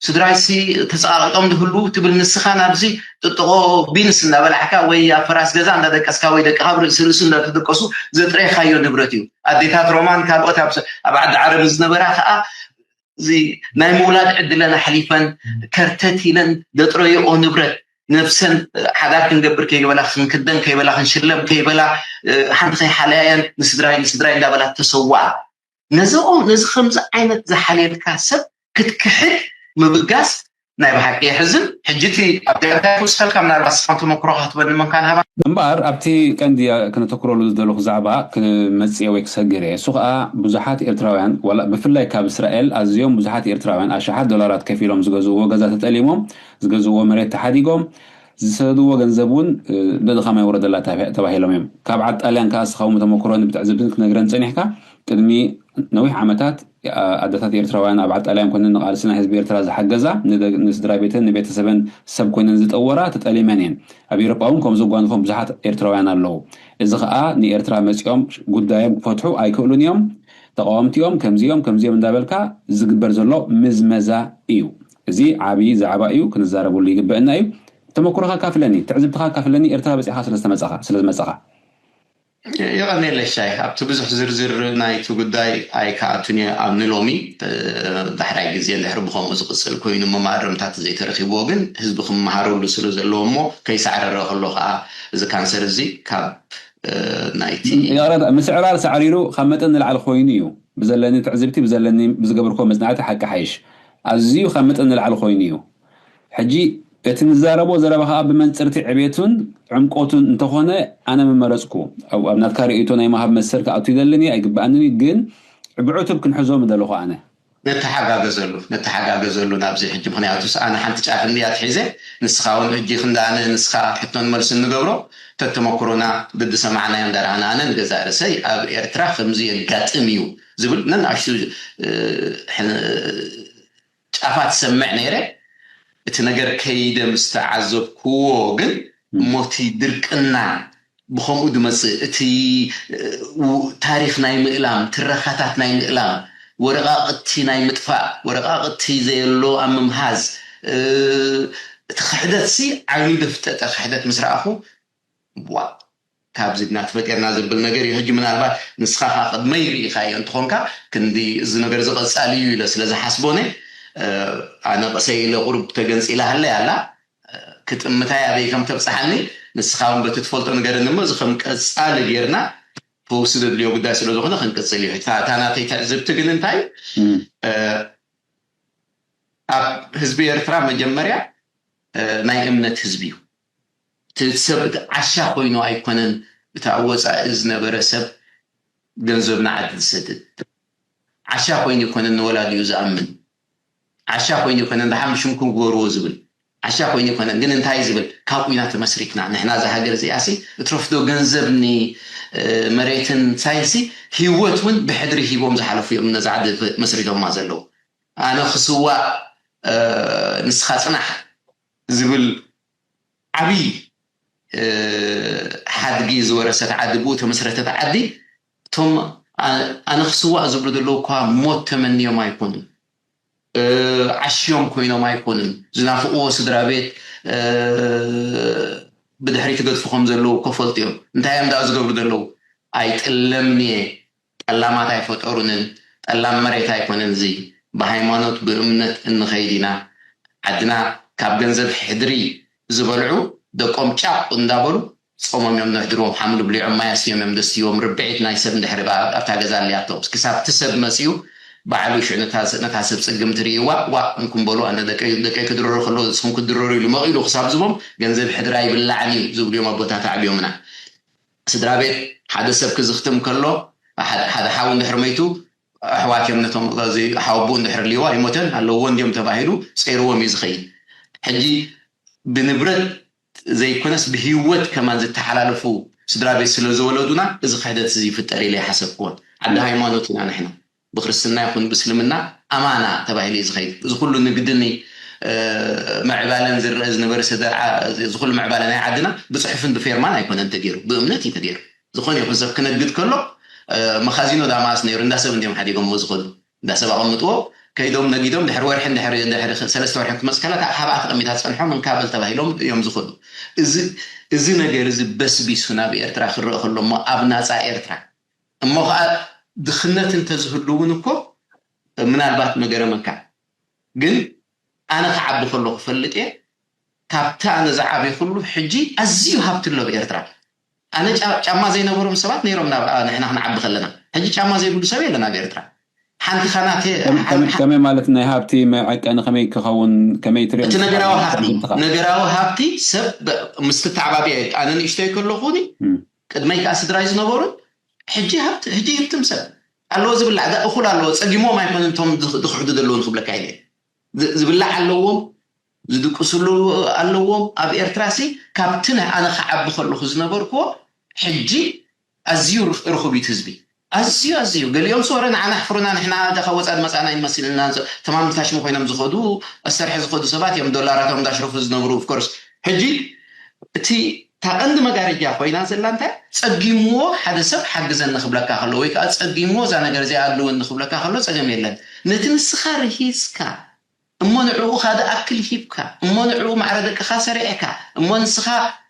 ስድራይሲ ተፀቃቂጦም ዝህሉ ትብል ንስኻ ናብዚ ጥጥቆ ቢንስ እንዳበላዕካ ወይ ኣብ ፈራስ ገዛ እንዳደቀስካ ወይ ደቅኻ ብርእሲ ርእሱ እንዳተደቀሱ ዘጥረይካዮ ንብረት እዩ ኣዴታት ሮማን ካልኦት ኣብ ዓዲ ዓረብ ዝነበራ ከዓ እዚ ናይ ምውላድ ዕድለን ኣሕሊፈን ከርተት ኢለን ዘጥረይኦ ንብረት ነብሰን ሓዳር ክንገብር ከይበላ ክንክደን ከይበላ ክንሽለም ከይበላ ሓንቲ ከይሓለያየን ንስድራይ ንስድራይ እንዳበላ ተሰዋኣ ነዚኦም ነዚ ከምዚ ዓይነት ዝሓልየልካ ሰብ ክትክሕድ ምብጋስ ናይ ብሓቂ የሕዝን ሕጂ እቲ ኣብ ደረታ ይውስኸልካ ምናልባት ስኻን ተመክሮ ክትበኒ መንካን ሃባ እምበኣር ኣብቲ ቀንዲ ክነተኩረሉ ዝደለኹ ዛዕባ ክመፅየ ወይ ክሰግር እየ እሱ ከዓ ብዙሓት ኤርትራውያን ብፍላይ ካብ እስራኤል ኣዝዮም ብዙሓት ኤርትራውያን ኣሽሓት ዶላራት ከፊሎም ዝገዝእዎ ገዛ ተጠሊሞም ዝገዝእዎ መሬት ተሓዲጎም ዝሰደድዎ ገንዘብ እውን ብድኻም ኣይወረደላ ተባሂሎም እዮም። ካብ ዓድ ጣልያን ከኣ እስኻ እውን ተመክሮን ብትዕዝብትን ክትነግረን ጸኒሕካ። ቅድሚ ነዊሕ ዓመታት ኣደታት ኤርትራውያን ኣብ ዓድ ጣልያን ኮይነን ንቃልሲ ናይ ህዝቢ ኤርትራ ዝሓገዛ፣ ንስድራ ቤተን ንቤተሰበን ሰብ ኮይነን ዝጠወራ ተጠሊመን እየን። ኣብ ኤውሮጳ እውን ከምዚ ጓንፎም ብዙሓት ኤርትራውያን ኣለዉ። እዚ ከኣ ንኤርትራ መጺኦም ጉዳዮም ክፈትሑ ኣይክእሉን እዮም። ተቃወምቲ እዮም፣ ከምዚ እዮም፣ ከምዚ እዮም እንዳበልካ ዝግበር ዘሎ ምዝመዛ እዩ። እዚ ዓቢ ዛዕባ እዩ፣ ክንዛረበሉ ይግበአና እዩ። ተመኩሮኻ ካፍለኒ፣ ትዕዝብትኻ ካፍለኒ፣ ኤርትራ በጺሕኻ ስለ ዝተመጻኻ፣ ስለ ዝመጻኻ። የቐኔለሻይ ኣብቲ ብዙሕ ዝርዝር ናይቲ ጉዳይ ኣይከኣቱን እየ ኣብ ንሎሚ ዳሕራይ ግዜ እንድሕር ብኸምኡ ዝቕፅል ኮይኑ መማረምታት ዘይተረኪብዎ ግን ህዝቢ ክመሃረሉ ስለ ዘለዎ እሞ ከይሳዕረረ ከሎ ከዓ እዚ ካንሰር እዚ ካብ ናይቲ ምስዕራር ሳዕሪሩ ካብ መጠን ንላዕሊ ኮይኑ እዩ ብዘለኒ ትዕዝብቲ ብዘለኒ ብዝገበርኮ መፅናዕቲ ሓቂ ሓይሽ ኣዝዩ ካብ መጠን ንላዕሊ ኮይኑ እዩ ሕጂ እቲ ንዛረቦ ዘረባ ከዓ ብመንፅርቲ ዕቤቱን ዕምቆቱን እንተኾነ ኣነ ምመረፅኩ ኣብ ናትካ ርእይቶ ናይ መሃብ መሰል ክኣቱ ይደልን እየ ኣይግበኣንን እዩ ግን ብዕቱብ ክንሕዞ ምደለኹ ኣነ ነተሓጋገዘሉ ነተሓጋገዘሉ ናብዚ ሕጂ ምክንያቱስ ኣነ ሓንቲ ጫፍ እንድያ ትሒዘ ንስኻ እውን ሕጂ ክንዳ ኣነ ንስኻ ሕቶን መልስን ንገብሮ ተተመክሮና ብዝሰማዕናዮ እንዳረኣና ኣነ ንገዛእ ርእሰይ ኣብ ኤርትራ ከምዚ የጋጥም እዩ ዝብል ነንኣሽቱ ጫፋት ሰምዕ ነይረ እቲ ነገር ከይደ ምስ ተዓዘብክዎ ግን እሞቲ ድርቅና ብኸምኡ ዝመፅእ እቲ ታሪክ ናይ ምእላም ትረኻታት ናይ ምእላም ወረቃቅቲ ናይ ምጥፋእ ወረቃቅቲ ዘየሎ ኣብ ምምሃዝ እቲ ክሕደት ሲ ዓይኑ ዘፍጠጠ ክሕደት ምስ ረኣኹ ዋ ካብዚ ድና ተፈጢርና ዘብል ነገር እዩ ሕጂ ምናልባት ንስኻ ከዓ ቅድመይ ርኢኻዮ እንትኾንካ ክንዲ እዚ ነገር እዚ ቀፃሊ እዩ ኢለ ስለ ዝሓስቦነ ኣነ ቀሰይ ኢለ ቁሩብ ተገንፂላ ሃለይ ኣላ ክጥምታይ ኣበይ ከም ተብፅሓኒ ንስኻ እውን በቲ ትፈልጦ ንገረኒ እሞ፣ እዚ ከም ቀፃሊ ጌርና ፈውሲ ዘድልዮ ጉዳይ ስለ ዝኾነ ክንቅፅል እዩ። እታ እታ ናተይ ትዕዝብቲ ግን እንታይ፣ እ፣ ኣብ ህዝቢ ኤርትራ መጀመርያ፣ እ፣ ናይ እምነት ህዝቢ እዩ። እቲ ሰብ እቲ ዓሻ ኮይኑ ኣይኮነን፣ እቲ ኣብ ወፃኢ ዝነበረ ሰብ ገንዘብ ንዓዲ ዝሰድድ። ዓሻ ኮይኑ ኣይኮነን ንወላዲኡ ዝኣምን። ዓሻ ኮይኑ ኣይኮነን፣ ደሓን ብሽምኩም ግበርዎ ዝብል። ዓሻ ኮይኑ ኣይኮነን፣ ግን እንታይ ዝብል? ካብ ኲናት ተመስሪትና ንሕና እዛ ሃገር እዚኣ ሲ እትረፍዶ ገንዘብ ኒ፣ እ፣ መሬትን ሳይንሲ ህይወት እውን ብሕድሪ ሂቦም ዝሓለፉ እዮም ነዛ ዓዲ መስሪቶማ ዘለዉ። ኣነ ክስዋእ፣ እ፣ ንስኻ ጽናሕ ዝብል ዓብዪ፣ እ፣ ሓድጊ ዝወረሰት ዓዲ፣ ብኡ ተመስረተት ዓዲ፣ እቶም ኣ-፣ ኣነ ክስዋእ ዝብሉ ዘለዉ እኳ ሞት ተመንዮም ኣይኮኑን። እ፣ ዓሽዮም ኮይኖም ኣይኮኑን። ዝናፍቕዎ ስድራ ቤት፣ እ፣ ብድሕሪት ይገድፉ ከም ዘለዉ እኮ ፈልጡ እዮም። እንታይ እዮም ደኣ ዝገብሩ ዘለዉ? ኣይጥለምን እየ። ጠላማት ኣይፈጠሩንን። ጠላም መሬት ኣይኮነን እዚ። ብሃይማኖት፣ ብእምነት እንኸይድ ኢና። ዓድና ካብ ገንዘብ ሕድሪ ዝበልዑ ደቆም ጫቕ እንዳበሉ ጾሞም እዮም ነሕድርዎም። ሓምሊ ብሊዖም ማይ ኣስትዮም እዮም ደስትይዎም። ርብዒት ናይ ሰብ እንድሕሪ ብኣ ኣብታ ገዛ ኣልያቶ። ክሳብ እቲ ሰብ መጺኡ ባዕሉ ሽዑ ነታ፣ ነታ ሰብ ጽግም ትርእይዋ፣ ዋእ እንኩም በሉ፣ ኣነ ደቀይ፣ ደቀይ ክድረሩ ከለዉ ንስኹም ክትድረሩ ኢሉ መቒሉ ክሳብ ዝቦም፣ ገንዘብ ሕድሪ ኣይብላዕን እዩ ዝብሉ እዮም ኣቦታት ኣዕብዮምና። ስድራ ቤት ሓደ ሰብ ክዝኽትም ከሎ፣ ሓደ፣ ሓደ ሓው እንድሕር መይቱ፣ ኣሕዋት እዮም ነቶም፣ እዚ ሓወቦኡ እንድሕር ልይዋ ኣይሞተን ኣለዎ እንድዮም ተባሂሉ ጸይርዎም እዩ ዝኸይድ። ሕጂ ብንብረት ዘይኮነስ ብህይወት ከማን ዝተሓላለፉ ስድራ ቤት ስለ ዝወለዱና፣ እዚ ክሕደት እዚ ይፍጠር ኢለ ኣይሓሰብክዎን። ዓዲ ሃይማኖት ኢና ንሕና። ብክርስትና ይኹን ብእስልምና ኣማና ተባሂሉ እዩ ዝኸይድ። እዚ ኩሉ ንግድን፣ እ፣ ምዕባለን ዝረአ ዝነበረ ስደርዓ፣ እዚ ኩሉ ምዕባለ ናይ ዓድና ብጽሑፍን ብፌርማን ኣይኮነን ተገይሩ፣ ብእምነት እዩ ተገይሩ። ዝኾነ ይኹን ሰብ ክነግድ ከሎ፣ እ፣ መኻዚኖ ዳማስ ነይሩ፣ እንዳ ሰብ እንዲዮም ሓዲጎምዎ ዝኸዱ። እንዳ ሰብ ኣቐምጥዎ፣ ከይዶም ነጊዶም ድሕሪ ወርሒ፣ ድሕሪ፣ ድሕሪ ሰለስተ ወርሒ ክትመጽእ ከላ፣ እታ ኣብኣ ተቐሚጣ ትጸንሖም እንካበል ተባሂሎም እዮም ዝኸዱ። እዚ፣ እዚ ነገር እዚ በስቢሱ ናብ ኤርትራ ክረአ ከሎ እሞ፣ ኣብ ናጻ ኤርትራ እሞ ኸዓ ድኽነት እንተዝህሉ እውን እኮ ምናልባት መገረመካ። ግን ኣነ ክዓቢ ከሎ ክፈልጥ እየ፣ ካብቲ ኣነ ዝዓበይኩሉ ሕጂ ኣዝዩ ሃብቲ ኣሎ ኣብ ኤርትራ። ኣነ ጫ-፣ ጫማ ዘይነበሮም ሰባት ነይሮም ናብ፣ ኣ፣ ንሕና ክንዓቢ ከለና። ሕጂ ጫማ ዘይብሉ ሰብ የለን ኣብ ኤርትራ። ሓንቲ ኻናቴ-፣ ከመይ፣ ሓን-፣ ከመይ ማለት ናይ ሃብቲ መዐቀኒ ከመይ ክኸውን፣ ከመይ ትሪኦ እቲ ንስኻ? ነገራዊ ሃብቲ፣ ሃብትኻ? ነገራዊ ሃብቲ ሰብ ብ-፣ ምስ ትተዓባብየ፣ ኣነ ንእሽቶይ ከለኹኒ፣ እም። ቅድመይ ከኣ ስድራይ ዝነበሩን፣ ሕጂ ሃብቲ፣ ሕጂ ህብትም ሰብ ኣለዎ ዝብላዕ፣ ዳ-፣ እኹል ኣለዎ፣ ጸጊሞም ኣይኮነን እቶም ዝኽ-፣ ዝኽሕዱ ዘለዉ ንኽብለካ ኢለ። ዝ-፣ ዝብላዕ ኣለዎም፣ ዝድቅስሉ ኣለዎም። ኣብ ኤርትራሲ ካብቲ ናይ ኣነ ክዓቢ ከለኹ ዝነበርክዎ ሕጂ ኣዝዩ ርኽ-፣ ርኹብ እዩ እቲ ህዝቢ። ኣዝዩ፣ ኣዝዩ። ገሊኦም ሶረ ንዓና ኣሕፍሩና፣ ንሕና ካብ ወጻኢ ዝመጻና ይመስልና፣ ተማም ታሽሙ ኮይኖም ዝኸዱ፣ ኣሰርሐ ዝኸዱ ሰባት እዮም፣ ዶላራቶም እንዳሽረፉ ዝነብሩ። ኦፍኮርስ፣ ሕጂ እቲ፣ እታ ቀንዲ መጋረጃ ኮይና ዘላ እንታይ? ጸጊምዎ ሓደ ሰብ ሓግዘኒ ክብለካ ከሎ፣ ወይ ከኣ ጸጊምዎ እዛ ነገር እዚኣ ኣድልወኒ ክብለካ ከሎ ጸገም የለን። ነቲ ንስኻ ርሂጽካ፣ እሞ ንዕኡ ኻደ ኣክል ሂብካ፣ እሞ ንዕኡ ማዕረ ደቅኻ ሰሪዕካ፣ እሞ ንስኻ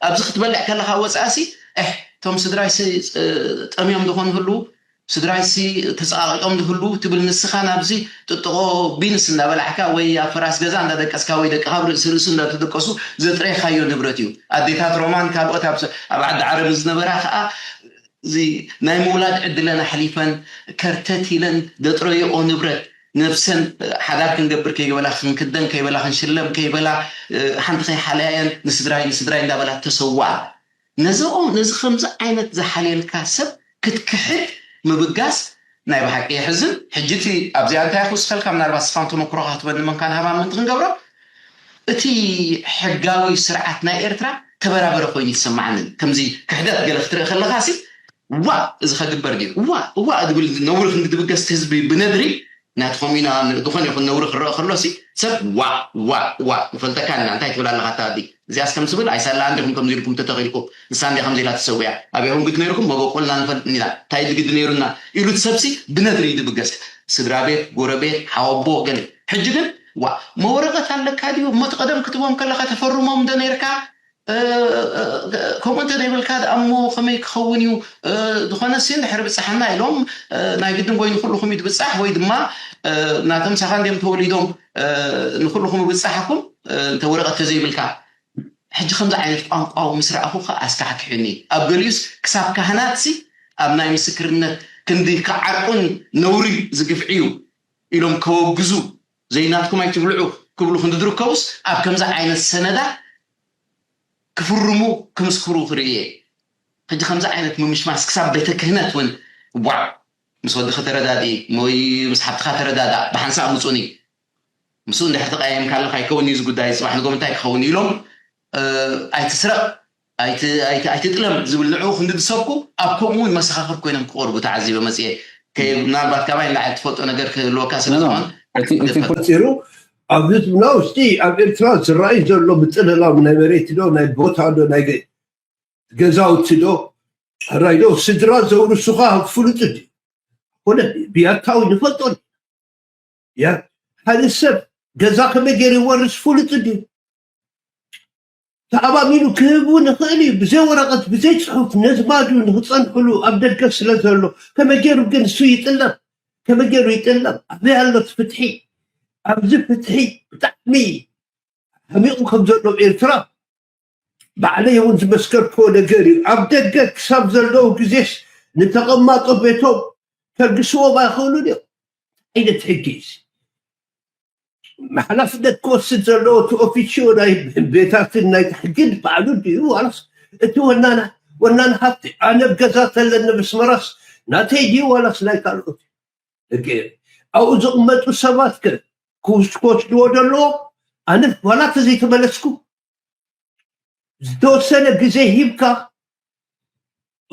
ኣብዚ ክትበልዕ ከለኻ ወጻእሲ፣ ኤህ፣ እቶም ስድራይሲ፣ እ፣ ጠምዮም ዝኾኑ ህልዉ፣ ስድራይሲ ተጸቓቒጦም ዝህልዉ ትብል ንስኻ ናብዚ ጥጥቖ ቢንስ እንዳበላዕካ ወይ ኣብ ፈራስ ገዛ እንዳደቀስካ ወይ ደቅኻ ኣብ ርእሲ ርእሱ እንዳተደቀሱ ዘጥረይካዮ ንብረት እዩ። ኣዴታት ሮማን ካልኦት ኣብ፣ ኣብ ዓዲ ዓረብ ዝነበራ ከኣ እዚ ናይ ምውላድ ዕድለን ኣሕሊፈን ከርተት ኢለን ዘጥረይኦ ንብረት ነብሰን ሓዳር ክንገብር ከይበላ ክንክደን ከይበላ ክንሽለም ከይበላ ሓንቲ ከይሓለያየን ንስድራይ ንስድራይ እንዳበላ ተሰውኣ። ነዚ ከምዚ ዓይነት ዝሓልየልካ ሰብ ክትክሕድ ምብጋስ ናይ ብሓቂ የሕዝን። ሕጂ እቲ ኣብዚኣ እንታይ ክውስኸልካ ምናልባት ስፋን ተመክሮኻ ክትበኒ መንካን ሃባን ምንቲ ክንገብሮ እቲ ሕጋዊ ስርዓት ናይ ኤርትራ ተበራበረ ኮይኑ ይሰማዓንን ከምዚ ክሕደት ገለ ክትርኢ ከለኻ ሲ ዋእ እዚ ከግበር ድዩ ዋእ ዋእ ዝብል ነውሪ ክንዲ ድብገስ ህዝቢ ብነድሪ ናትኹም ኢና ዝኾነ ይኹን ነውሪ ክረአ ከሎ ሲ ሰብ ዋእ ዋእ ዋእ ንፈልጠካ እና እንታይ ትብል ኣለኻ ኣታ ኣዲ እዚኣስ ከም ትብል ኣይሳላ እንዲኹም ከምዚ ኢልኩም ተተኺልኩም ንሳ እንዲያ ከምዚ ኢላ ተሰዊኣ ኣበይኹም ግዲ ነይርኩም መበቆልና ንፈልጥ ኢና እንታይ ድግዲ ነይሩና ኢሉ እቲ ሰብሲ ብነድሪ እዩ ድብገስ ስድራ ቤት ጎረቤት ሓወቦ ገለ ሕጂ ግን ዋእ መወረቐት ኣለካ ድዩ እሞ እቲ ቀደም ክትቦም ከለኻ ተፈርሞም ዶ ነይርካ ከምኡ እንተ ዘይብልካ ደኣ እሞ ከመይ ክኸውን እዩ ዝኾነ ሲ እንድሕር ብፅሓና ኢሎም ናይ ግድን ወይ ንኩልኹም እዩ ትብፃሕ ወይ ድማ ናቶም ሳኻ እንዲም ተወሊዶም ንኩልኹም ይብፃሓኩም እንተ ወረቐት ተዘይብልካ ሕጂ ከምዚ ዓይነት ቋንቋ ምስ ረኣኹ ከዓ ኣስካሕኪሑኒ። ኣብ ገሊኡስ ክሳብ ካህናትሲ ኣብ ናይ ምስክርነት ክንዲ ክዓርቁን ነውሪ ዝግፍዕዩ ኢሎም ከወግዙ፣ ዘይናትኩም ኣይትብልዑ ክብሉ ክንዲ ዝርከቡስ ኣብ ከምዚ ዓይነት ሰነዳት ክፍርሙ ክምስክሩ ክርኢ እየ። ሕጂ ከምዚ ዓይነት ምምሽማስ ክሳብ ቤተ ክህነት እውን ዋዕ ምስ ወድኺ ተረዳዲ ወይ ምስ ሓብትኻ ተረዳዳ ብሓንሳብ ምፁኒ ምስኡ እንድሕር ተቀያይምካ ኣለካ ኣይከውን እዩ እዚ ጉዳይ ፅባሕ ንጎም እንታይ ክኸውን ኢሎም ኣይትስረቅ ኣይትጥለም ዝብል ንዕኡ ክንዲ ዝሰብኩ ኣብ ከምኡ እውን መሰኻኽር ኮይኖም ክቆርቡ ተዓዚበ መፅየ። ምናልባት ካባይ ንላዕሊ ትፈልጦ ነገር ክህልወካ ስለዝኾን ፂሩ ኣብዚ ትብና ውሽጢ ኣብ ኤርትራ ዝረኣይ ዘሎ ምጥልላም ናይ መሬት ዶ ናይ ቦታ ዶ ናይ ገዛውቲ ዶ ሕራይ ዶ ስድራ ዘውርሱኻ ፍሉጥ ድዩ? ኮነ ብያታዊ ንፈልጦ ሓደ ሰብ ገዛ ከመይ ገይሩ ይወርስ ፍሉጥ ድዩ? ተኣማሚኑ ክህቡ ንኽእል እዩ። ብዘይ ወረቐት ብዘይ ፅሑፍ ነዝማዱ ንክፀንሕሉ ኣብ ደገ ስለ ዘሎ ከመይ ገይሩ ግን እሱ ይጥለም? ከመይ ገይሩ ይጥለም? ኣበይ ኣሎት ፍትሒ? ኣብዚ ፍትሒ ብጣዕሚ ሓሚቑ ከም ዘሎ ኤርትራ ባዕለይ እውን ዝመስከርክዎ ነገር እዩ። ኣብ ደገ ክሳብ ዘለዉ ግዜስ ንተቐማጦ ቤቶም ከልግስዎም ኣይኽእሉን እዮም። ዓይነት ሕጊ እዩ። ሓላፍነት ክወስድ ዘለዎ እቲ ኦፊሽዮ ናይ ቤታትን ናይ ሕግን ባዕሉ ድዩ ዋላስ እቲ ወናና ወናን ሃብቲ ኣነ ገዛ ተለኒ ብስመራስ ናተይ ድዩ ዋላስ ናይ ካልኦት ኣብኡ ዝቕመጡ ሰባት ከ ክወስድዎ ዘለዎ ኣነ ዋላ ተዘይተመለስኩ ዝተወሰነ ግዜ ሂብካ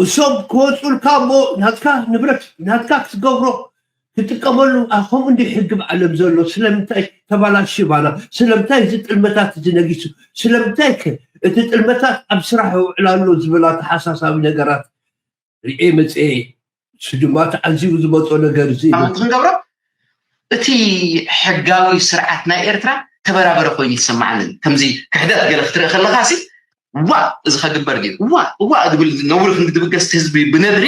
እሶም ክወፁልካ እሞ ናትካ ንብረት ናትካ ክትገብሮ ትጥቀመሉ ከምኡ እንዲ ሕጊ ብዓለም ዘሎ ስለምንታይ ተባላሽባና ስለምንታይ እዚ ጥልመታት እዚ ነጊሱ ስለምንታይ እቲ ጥልመታት ኣብ ስራሕ ይውዕል ኣሎ ዝብል ኣተሓሳሳቢ ነገራት ርኤ መፅኤ እሱ ድማ ተዓዚቡ ዝመፆ ነገር እዚ ኣመንቲ ክንገብሮ እቲ ሕጋዊ ስርዓት ናይ ኤርትራ ተበራበረ ኮይኑ ይሰማዓንን ከምዚ ክሕደት ገለ ክትርኢ ከለካ ሲ ዋ እዚ ከግበር ድዩ ዋ ዋ ዝብል ነውሪ ክንዲ ድብገስቲ ህዝቢ ብነድሪ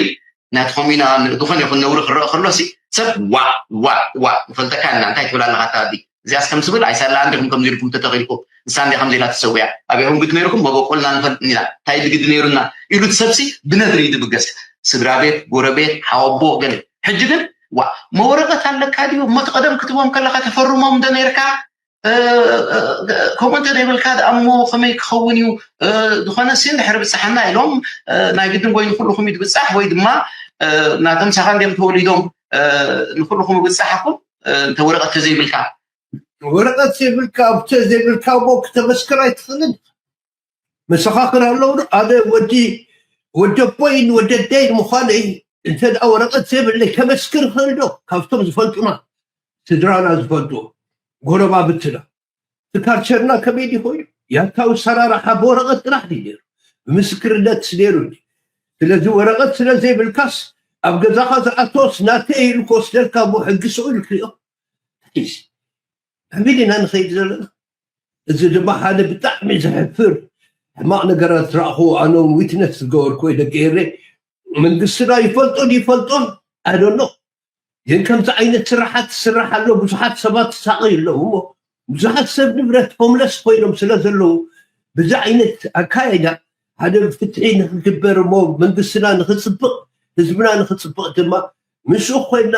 ናትኹም ኢና ዝኾነ ይኹን ነውሪ ክረአ ከሎ ሲ ሰብ ዋ ዋ ዋ ንፈልጠካ ኢና እንታይ ትብል ኣለካ ኣታ ኣዲ እዚኣስ ከም ትብል ኣይሳላ እንዲኹም ከምዚ ኢልኩም ተተኺልኩም ንሳ እንዲያ ከምዚ ኢላ ተሰዊያ ኣበይኹም ግዲ ነይርኩም መበቆልና ንፈልጥ ኢና እንታይ ድግዲ ነይሩና ኢሉ እቲ ሰብሲ ብነድሪ እዩ ድብገስ ስድራ ቤት ጎረቤት ሓወቦ ገለ ሕጂ ግን ዋ መወረቀት ኣለካ ድዩ እሞ ተቀደም ክትቦም ከለካ ተፈርሞም እንደ ነይርካ ከምኡ እንተ ዘይብልካ ደኣ እሞ ከመይ ክኸውን እዩ ዝኾነ ሲ እንድሕር ብፅሓና ኢሎም ናይ ግድን ወይ ንኩልኹም እዩ ድብፃሕ ወይ ድማ ናቶም ሳኻ እንዲም ተወሊዶም ንኩልኹም ብፃሓኩም እንተ ወረቀት ተዘይብልካ ወረቀት ዘይብልካ ኣብተ ዘይብልካ እሞ ክተመስክር ኣይትኽእልን መሰኻኽር ኣለዉ ኣነ ወዲ ወደቦይን ወደደይን ምዃነይ እንተ ደኣ ወረቀት ዘይብለይ ከመስክር ይኽእል ዶ ካብቶም ዝፈልጡና ስድራና ዝፈልጡ ጎረባብትና ትካርቸርና ከመይ ድዩ ኮይኑ ያታዊ ሰራርሓ ብወረቀት ጥራሕ ድዩ ነይሩ ብምስክርነት ነይሩ ስለዚ ወረቀት ስለ ዘይብልካስ ኣብ ገዛኻ ዝኣተወስ ናተይ ኢሉ ክወስደልካ እሞ ሕጊ ስቕ ኢሉ ክሪኦ ሕዚ ኢና ንኸይድ ዘለና እዚ ድማ ሓደ ብጣዕሚ ዘሕፍር ሕማቕ ነገራት ዝረእኹዎ ኣነ ዊትነስ ዝገበርኩ ደቂ ኤረ መንግስትና ይፈልጦን ይፈልጦን ኣይደሎ ግን ከምዚ ዓይነት ስራሓት ትስራሕ ኣሎ ብዙሓት ሰባት ሳቐ ኣለዉ እሞ ብዙሓት ሰብ ንብረት ሆምለስ ኮይኖም ስለ ዘለዉ ብዚ ዓይነት ኣካይዳ ሓደ ፍትሒ ንክግበር እሞ መንግስትና ንክፅብቕ ህዝብና ንክፅብቕ ድማ ምስኡ ኮይና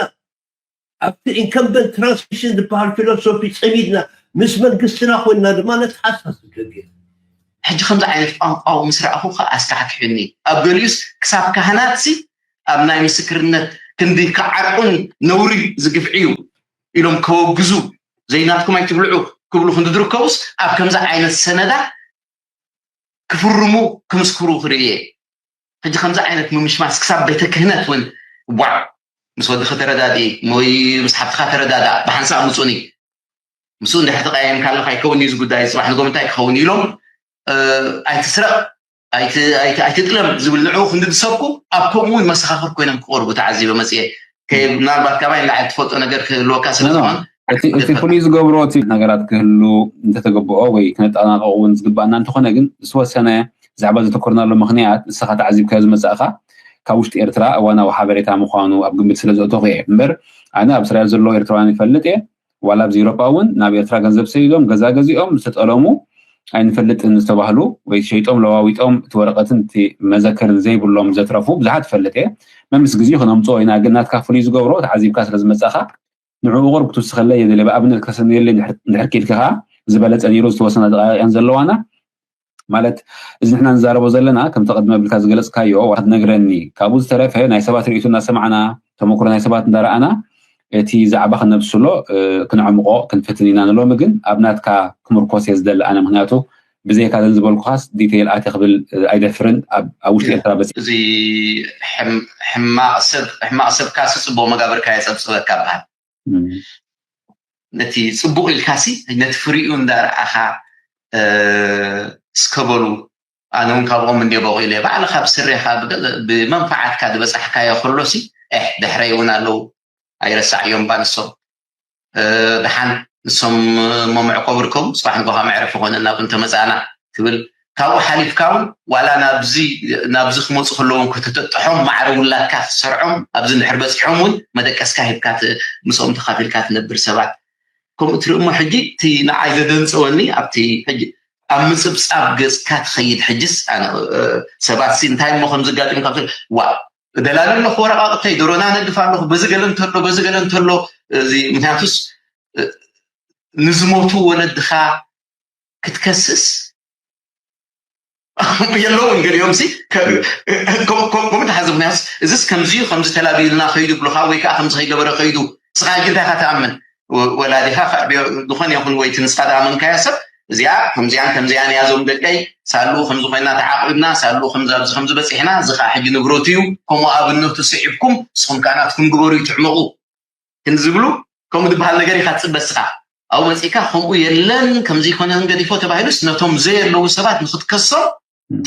ኣብቲ ኢንከምበንት ትራንስሚሽን ዝበሃል ፊሎሶፊ ፀሚድና ምስ መንግስትና ኮይና ድማ ነተሓሳስብ ደግ ሕጂ ከምዚ ዓይነት ቋንቋ ምስ ረኣኹ ከዓ ኣስካሕኪሑኒ ኣብ ገሊኡስ ክሳብ ካህናትሲ ኣብ ናይ ምስክርነት ክንዲ ክዓርቁን ነውሪ ዝግፍዕዩ ኢሎም ከወግዙ ዘይናትኩም ኣይትብልዑ ክብሉ ክንዲ ዝርከቡስ ኣብ ከምዚ ዓይነት ሰነዳት ክፍርሙ ክምስክሩ ክርኢ ሕጂ ከምዚ ዓይነት ምምሽማስ ክሳብ ቤተ ክህነት እውን ዋዕ ምስ ወድኺ ተረዳዲ ወይ ምስ ሓብትኻ ተረዳዳ ብሓንሳብ ምፁኒ ምስኡ እንድሕር ተቀያየምካ ኣለካ ኣይከውን እዩ እዚ ጉዳይ ፅባሕ ንጎም እንታይ ክኸውን ኢሎም ኣይትስረቅ ኣይትጥለም ዝብል ንዕኡ ክንዲ ዝሰብኩ ኣብ ከምኡ እውን መሰኻኽር ኮይኖም ክቆርቡ ተዓዚበ መፅየ ምናልባት ካባይ ንላዕሊ ትፈልጦ ነገር ክህልወካ ስለዝኾን እቲ ፍሉይ ዝገብሮ እቲ ነገራት ክህሉ እንተተገብኦ ወይ ክነጠናቀቁ እውን ዝግባእና እንተኾነ ግን ዝተወሰነ ብዛዕባ ዘተኮርናሉ ምኽንያት ንስኻ ተዓዚብካዮ ዝመፃእኻ ካብ ውሽጢ ኤርትራ እዋናዊ ሓበሬታ ምዃኑ ኣብ ግምት ስለ ዘእተኹ እየ እምበር ኣነ ኣብ እስራኤል ዘለዉ ኤርትራውያን ይፈልጥ እየ ዋላ ኣብዚ ኤሮጳ እውን ናብ ኤርትራ ገንዘብ ሰዲዶም ገዛ ገዚኦም ዝተጠለሙ ኣይንፈልጥን ዝተባህሉ ወይ ሸይጦም ለዋዊጦም እቲ ወረቐትን እቲ መዘከርን ዘይብሎም ዘትረፉ ብዙሓት እፈልጥ እየ። መምስ ግዜኡ ክነምፅኦ ኢና፣ ግን ናትካ ፍሉይ ዝገብሮ ተዓዚብካ ስለ ዝመፃኻ ንዕኡ ቁሩብ ክትውስኸለይ የድሊ። ብኣብነት ከሰንየለይ እንድሕር ክኢልካ ከዓ ዝበለፀ ነይሩ። ዝተወሰና ደቃይቀን ዘለዋና ማለት እዚ ንሕና ንዛረቦ ዘለና ከምቲ ቅድሚ ብልካ ዝገለፅካዮ ክትነግረኒ፣ ካብኡ ዝተረፈ ናይ ሰባት ርእይቶ እናሰማዕና ተመክሮ ናይ ሰባት እንዳረኣና እቲ ዛዕባ ክነብስሎ ክነዕምቆ ክንፍትን ኢና ንሎሚ። ግን ኣብ ናትካ ክምርኮስ እየ ዝደሊ ኣነ፣ ምክንያቱ ብዘይካ ዘን ዝበልኩኻስ ዲቴይል ኣትየ ክብል ኣይደፍርን። ኣብ ውሽጢ ኤርትራ በፂ እዚ ሕማቕ ሰብ ሕማቕ ሰብካ ስፅቦ መጋብርካ የፀብፅበካ በሃል። ነቲ ፅቡቕ ኢልካሲ ነቲ ፍሪኡ እንዳረኣኻ እስከበሉ ኣነ እውን ካብኦም እንደ በቑ ኢለ ባዕልኻ ብስሬኻ ብመንፋዓትካ ዝበፃሕካዮ ከሎሲ ድሕረይ እውን ኣለዉ ኣይረሳዕዮም ባ ንሶም ደሓን ንሶም መምዕቆ ብርከቡ ፅባሕ ንጎኻ መዕረፊ ኮነ ናብ እንተመፃእና ትብል ካብኡ ሓሊፍካ እውን ዋላ ናብዚ ክመፁ ከለውን ከተጠጥሖም ማዕረ ውላድካ ክትሰርዖም ኣብዚ እንድሕር በፂሖም እውን መደቀስካ ሂብካ ምስኦም ተኻፊልካ ትነብር ሰባት ከምኡ ትርኢ እሞ ሕጂ እቲ ንዓይ ዘደንፀወኒ ኣብቲ ሕጂ ኣብ ምፅብፃብ ገፅካ ትኸይድ ሕጅስ ሰባት ሲ እንታይ እሞ ከም ዝጋጥም ካብ ዋ እደላለ ኣለኹ ወረቃቅተይ ዶሮና ነግፍ ኣለኹ በዚ ገለ እንተሎ በዚ ገለ እንተሎ እዚ ምክንያቱስ ንዝሞቱ ወለድኻ ክትከስስ የለውን ገሊኦም ሲ ከምኡ ተሓዝ ምክንያት እዚስ ከምዚ ከምዚ ተላቢልና ከይዱ ብሉካ ወይ ከዓ ከምዚ ከይገበረ ከይዱ ስኻ ሕጂ እንታይ ኢኻ ትኣምን ወላዲኻ ዝኾነ ይኹን ወይ ትንስኻ ዝኣመንካያ ሰብ እዚኣ ከምዚኣን ከምዚኣን እያ ዞም ደቀይ ሳሉ ከምዚ ኮይና ተዓቂብና ሳሉ ከምዚ ኣብዚ ከምዚ በፂሕና እዚ ከዓ ሕጂ ንብረቱ እዩ ከምኡ ኣብነቱ ስዒብኩም ንስኹም ከዓ ናትኩም ግበሩ እዩ ትዕመቑ ክንዝብሉ ከምኡ ዝበሃል ነገር ኢኻ ትፅበ ስኻ ኣብኡ መፂእካ ከምኡ የለን ከምዚ ይኮነን ገዲፎ ተባሂሉስ ነቶም ዘየለዉ ሰባት ንክትከሶም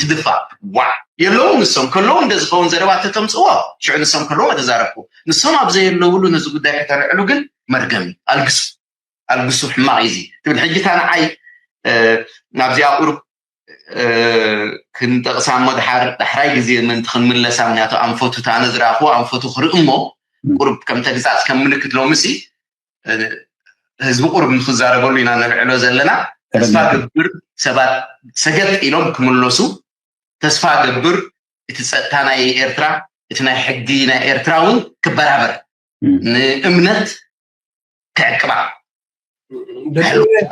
ትድፋእ ዋ የለዉ ንሶም ከለዉ እንደ ዝኸውን ዘረባ ተተምፅዎ ሽዑ ንሶም ከለዉ ተዛረብኩ ንሶም ኣብ ዘየለውሉ ነዚ ጉዳይ ከተልዕሉ ግን መርገም እዩ ኣልግሱ ኣልግሱ ሕማቕ እዩ እዚ ትብል ሕጂ እታ ንዓይ ናብዚኣ ቁሩብ ክንጠቕሳ እሞ ድሓር ዳሕራይ ግዜ ምእንቲ ክንምለሳ ምክንያቱ ኣንፈቱ እታ ኣነ ዝረኣኽዎ ኣንፈቱ ክርኢ እሞ ቁሩብ ከም ተግዛፅ ከም ምልክት ሎምሲ ህዝቢ ቁሩብ ንክዛረበሉ ኢና ነልዕሎ ዘለና ተስፋ ገብር ሰባት ሰገጥ ኢሎም ክምለሱ ተስፋ ገብር እቲ ፀጥታ ናይ ኤርትራ እቲ ናይ ሕጊ ናይ ኤርትራ እውን ክበራበር ንእምነት ክዕቅባ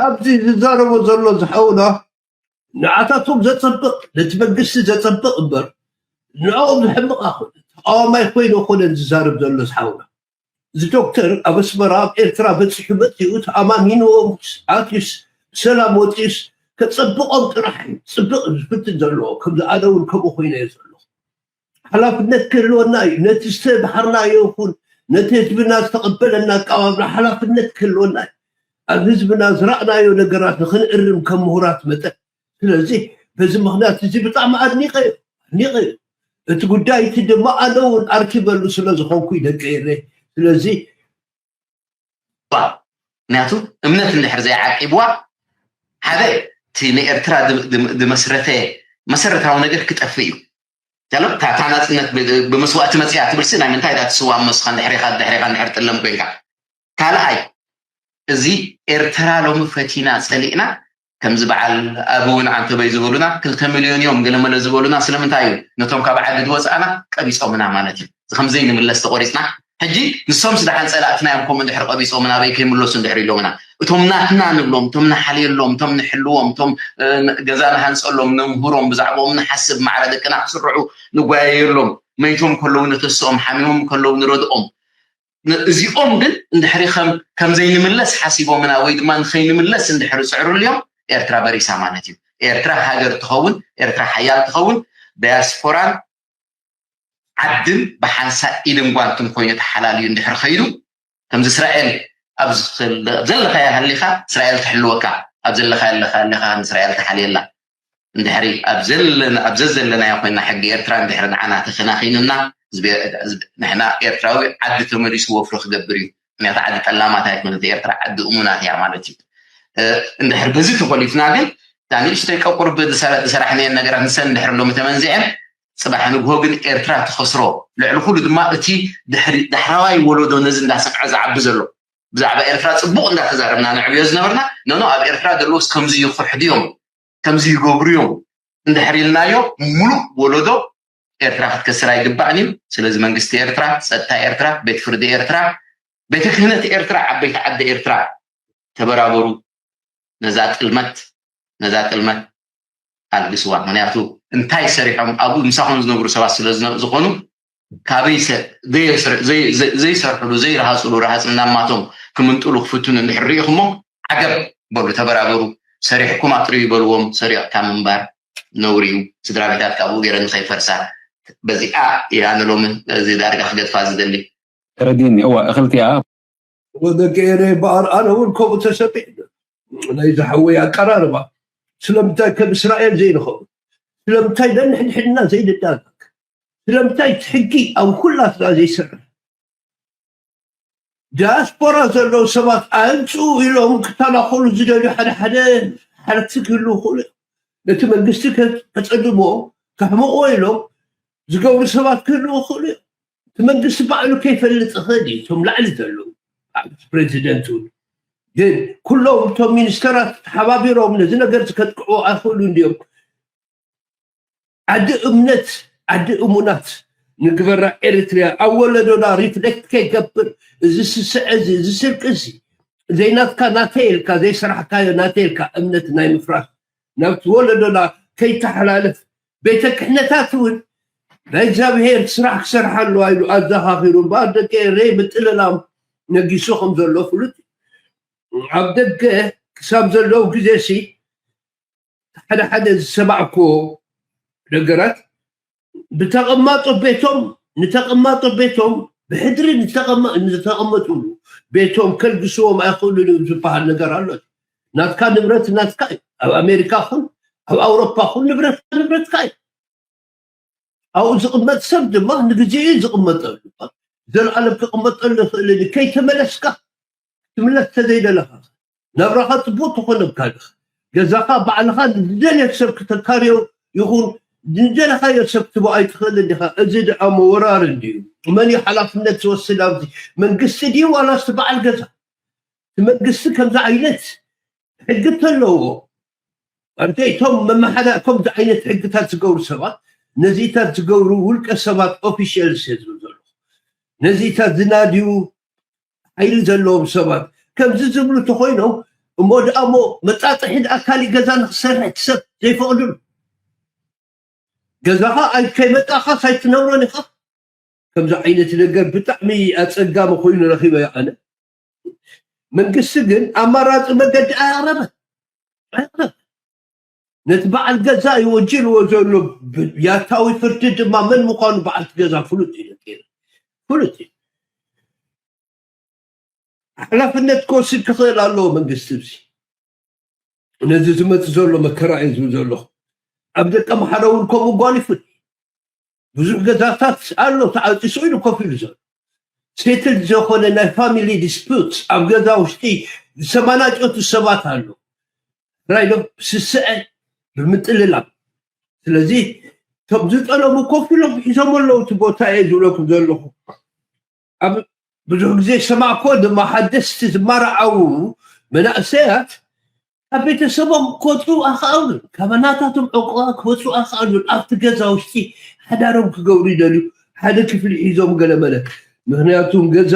ኣብዚ ዝዛረቦ ዘሎ ዝሓውና ንዓታቶም ዘፀብቕ ነቲ መንግስቲ ዘፀብቕ እምበር ንዕኦም ዝሕምቕ ኣይኮነን ተቃዋማይ ኮይነ ኮነን ዝዛረብ ዘሎ ዝሓውና እዚ ዶክተር ኣብ ኣስመራ ኣብ ኤርትራ በፂሑ መፂኡ ተኣማሚንዎም ኣትዩስ ብሰላም ወፂኡስ ከፀብቖም ጥራሕ እዩ ፅብቕ ዝፍትን ዘለዎ ከምዚ ኣነ እውን ከምኡ ኮይነ እየ ዘለኹ ሓላፍነት ክህልወና እዩ ነቲ ዝተባሃርናዮ ይኹን ነቲ ህዝብና ዝተቐበለና ኣቀባብላ ሓላፍነት ክህልወና እዩ ኣብ ህዝብና ዝረእናዮ ነገራት ንክንእርም ከም ምሁራት መጠን ስለዚ በዚ ምክንያት እዚ ብጣዕሚ ኣድኒቀ እዩ ኣድኒቀ እዩ እቲ ጉዳይ እቲ ድማ ኣነ እውን ኣርኪበሉ ስለ ዝኮንኩ ደቂ ኤረ ስለዚ ምክንያቱ እምነት እንድሕር ዘይዓቂብዋ ሓደ እቲ ንኤርትራ ዝመስረተ መሰረታዊ ነገር ክጠፍእ እዩ እታ ናፅነት ብመስዋእቲ መፅያ ትብልሲ ናይ ምንታይ ዳ ትስዋ መስኻ ድሕሪኻ ድሕሪኻ ድሕር ጥለም ኮይንካ ካልኣይ እዚ ኤርትራ ሎሚ ፈቲና ፀሊእና ከምዚ በዓል ኣብ እውን ዓንተበይ ዝበሉና ክልተ ሚልዮን እዮም ገለመለ ዝበሉና ስለምንታይ እዩ ነቶም ካብ ዓዲ ዝወፃእና ቀቢፆምና ማለት እዩ እዚ ከምዘይ ንምለስ ተቆሪፅና ሕጂ ንሶም ስደሓን ፀላእትና እዮም ከምኡ እንድሕር ቀቢፆም ናበይ ከይምለሱ እንድሕር ኢሎምና እቶም ናትና ንብሎም እቶም ንሓልየሎም እቶም ንሕልዎም እቶም ገዛ ንሃንፀሎም ነምህሮም ብዛዕባኦም ንሓስብ ማዕረ ደቅና ክስርዑ ንጓየየሎም መይቶም ከለዉ ነተስኦም ሓሚሞም ከለዉ ንረድኦም እዚኦም ግን እንድሕሪ ከም ዘይንምለስ ሓሲቦምና ወይ ድማ ንኸይንምለስ እንድሕሪ ፅዕሩልዮም ኤርትራ በሪሳ ማለት እዩ ኤርትራ ሃገር ትኸውን ኤርትራ ሓያል ትኸውን ዳያስፖራን ዓድን ብሓንሳእ ኢድን ጓንትን ኮይኑ ተሓላልዩ እንድሕሪ ከይዱ ከምዚ እስራኤል ኣብ ዘለኻያ ሃሊኻ እስራኤል ትሕልወካ ኣብ ዘለኻ ኣለኻ ኣለኻ ንእስራኤል ትሓልየላ እንድሕሪ ኣብ ዘዘለናዮ ኮይና ሕጊ ኤርትራ እንድሕሪ ንዓና ተኸናኺኑና ንሕና ኤርትራዊ ዓዲ ተመሊሱ ወፍሪ ክገብር እዩ ምክንያቱ ዓዲ ጠላማት ኣይኮነት ኤርትራ ዓዲ እሙናት እያ ማለት እዩ እንድሕር በዚ ተኮሊፍና ግን እታ ንእሽተይ ቀቁርብ ዝሰራሕነየን ነገራት ንሰን እንድሕር ሎሚ ተመንዚዐን ፅባሕ ንግሆ ግን ኤርትራ ትኸስሮ ልዕሊ ኩሉ ድማ እቲ ዳሕራዋይ ወለዶ ነዚ እንዳሰምዐ ዝዓቢ ዘሎ ብዛዕባ ኤርትራ ፅቡቅ እንዳተዛረብና ንዕብዮ ዝነበርና ኖኖ ኣብ ኤርትራ ዘለውስ ከምዚ ይኹሕድዮም ከምዚ ይገብሩ እዮም እንድሕር ኢልናዮ፣ ሙሉእ ወለዶ ኤርትራ ክትከስር ኣይግባእን እዩ። ስለዚ መንግስቲ ኤርትራ፣ ጸጥታ ኤርትራ፣ ቤት ፍርዲ ኤርትራ፣ ቤተ ክህነት ኤርትራ፣ ዓበይቲ ዓዲ ኤርትራ፣ ተበራበሩ። ነዛ ጥልመት ነዛ ጥልመት ኣልግስዋ። ምክንያቱ እንታይ ሰሪሖም ኣብኡ ምሳኹም ዝነብሩ ሰባት ስለ ዝነ- ዝኾኑ፣ ካበይ ሰ- ዘይስር- ዘይ- ዘይ- ዘይሰርሕሉ ዘይረሃፅሉ ረሃፅ እናማቶም ክምንጥሉ ክፍትኑ እንድሕር ርኢኹሞ፣ ዓገብ በሉ፣ ተበራበሩ። ሰሪሕኩም ኣጥርዩ በልዎም። ሰሪቕካ ምንባር ነውሪ እዩ። ስድራ ቤታት ካብኡ ገይረን ንኸይፈርሳ። በዚኣ እያ ንሎሚ እዚ ዳርጋ ክገድፋ ዝደሊ። ተረዲኒ። እዋ እኽልቲ እያ። ወደቂ ኤረ በኣር ኣነ እውን ከምኡ ተሰሚዕ። ናይ ዝሓወይ ኣቀራርባ ስለምንታይ ከም እስራኤል ዘይንኸውን? ስለምንታይ ነንሕድሕድና ዘይንዳረግ? ስለምንታይ እቲ ሕጊ ኣብ ኩላትና ዘይሰርሕ? ዲያስፖራ ዘለዉ ሰባት ኣምፅኡ ኢሎም ክተናኸሉ ዝደልዩ ሓደ ሓደ ሓርቲ ክህልዉ ይኽእሉ እዮም። ነቲ መንግስቲ ከፀልሞ ከሕምቕዎ ኢሎም ዝገብሩ ሰባት ክህልዉ ይኽእሉ እዮም። እቲ መንግስቲ ባዕሉ ከይፈልጥ ይኽእል እዩ። እቶም ላዕሊ ዘለዉ ፕሬዚደንት እውን ግን ኩሎም እቶም ሚኒስተራት ተሓባቢሮም ነዚ ነገር ከጥቅዕዎ ኣይኽእሉን ድዮም? ዓዲ እምነት ዓዲ እሙናት ንግበራ ኤሪትርያ ኣብ ወለዶና ሪፍሌክት ከይገብር እዚ ስስዐ እዚ እዚ ስርቂ እዚ ዘይናትካ ናተይ ኢልካ ዘይሰራሕካዮ ናተይ ኢልካ እምነት ናይ ምፍራስ ናብቲ ወለዶና ከይተሓላለፍ ቤተ ክሕነታት እውን ናይ እግዚኣብሄር ስራሕ ክሰርሓ ኣለዋ ኢሉ ኣዘኻኺሩ እምበኣር ደቂ ኤረይ ምጥልላም ነጊሱ ከም ዘሎ ፍሉጥ እዩ። ኣብ ደገ ክሳብ ዘለዉ ግዜ ሲ ሓደ ሓደ ዝሰማዕኩዎ ነገራት ብተቐማጦ ቤቶም ንተቐማጦ ቤቶም ብሕድሪ ንተቐመ- ንተቐመጥሉ ቤቶም ከልግስዎም ኣይኽእሉን እዮም ዝበሃል ነገር ኣሎ። ናትካ ንብረት ናትካ እዩ። ኣብ ኣሜሪካ ኹን ኣብ ኣውሮፓ ኹን ንብረትካ ንብረትካ እዩ። ኣብኡ ዝቕመጥ ሰብ ድማ ንግዜኡ እዩ ዝቕመጠሉ። ዘልኣለም ክቕመጠሉ ይኽእል እዩ። ከይተመለስካ ክትምለስ ተዘይደለኻ ናብራኻ ፅቡቅ ትኾነብካ ዲኻ? ገዛኻ ባዕልኻ ንዝደልዮ ሰብ ክተካርዮ ይኹን ንደለኻዮ ሰብ ክትቦ ኣይትኽእል እንዲኻ። እዚ ደኣ መወራር እንድዩ። መን እዩ ሓላፍነት ዝወስድ ኣብዚ? መንግስቲ ድዩ ዋላስ በዓል ገዛ? እቲ መንግስቲ ከምዚ ዓይነት ሕጊ ተለዎ ማለት እቶም መመሓዳ ከምዚ ዓይነት ሕግታት ዝገብሩ ሰባት ነዚታት ዝገብሩ ውልቀ ሰባት ኦፊሻልስ እየ ዝብል ዘለኹ። ነዚታት ዝናድዩ ሓይሊ ዘለዎም ሰባት ከምዚ ዝብሉ እንተኮይኖም እሞ ደኣ እሞ መጣጥሒ ደኣ ካሊእ ገዛ ንክሰርሕ እቲ ሰብ ዘይፈቅድሉ ገዛኻ ኣይ ከይመጣኻስ ኣይትነብሮን ኢኻ። ከምዚ ዓይነት ነገር ብጣዕሚ ኣፀጋሚ ኮይኑ ረኪበ ኣነ። መንግስቲ ግን ኣማራፂ መገዲ ኣያቕረበን ኣያቕረበን። ነቲ በዓል ገዛ እዩ ወንጅልዎ ዘሎ። ያታዊ ፍርዲ ድማ መን ምዃኑ በዓልቲ ገዛ ፍሉጥ እዩ። ፍሉጥ እዩ። ሓላፍነት ክወስድ ክኽእል ኣለዎ መንግስቲ። እዚ ነዚ ዝመፅ ዘሎ መከራ እዩ ዝብል ዘለኹ። ኣብ ደቀ ምሓረ እውን ከምኡ ጓሊፉ ብዙሕ ገዛታት ኣሎ ተዓፂሱ ኢሉ ኮፍ ኢሉ ዘሎ። ሴትል ዝኾነ ናይ ፋሚሊ ዲስፒዩት ኣብ ገዛ ውሽጢ ዝሰማናጨቱ ሰባት ኣሎ። ራይዶ ስስዐ ብምጥልላም። ስለዚ እቶም ዝጠለሙ ኮፍ ኢሎም ሒዞም ኣለዉ እቲ ቦታ እየ ዝብለኩም ዘለኹ። ኣብ ብዙሕ ግዜ ዝሰማዕኮ ድማ ሓደስቲ ዝመርዓዉ መናእሰያት ካብ ቤተሰቦም ክወፁ ኣኽኣሉን ካብ ናታቶም ዕቑባ ክወፁ ኣኽኣሉን ኣብቲ ገዛ ውሽጢ ሓዳሮም ክገብሩ ይደልዩ ሓደ ክፍሊ ሒዞም ገለመለ ምክንያቱም ገዛ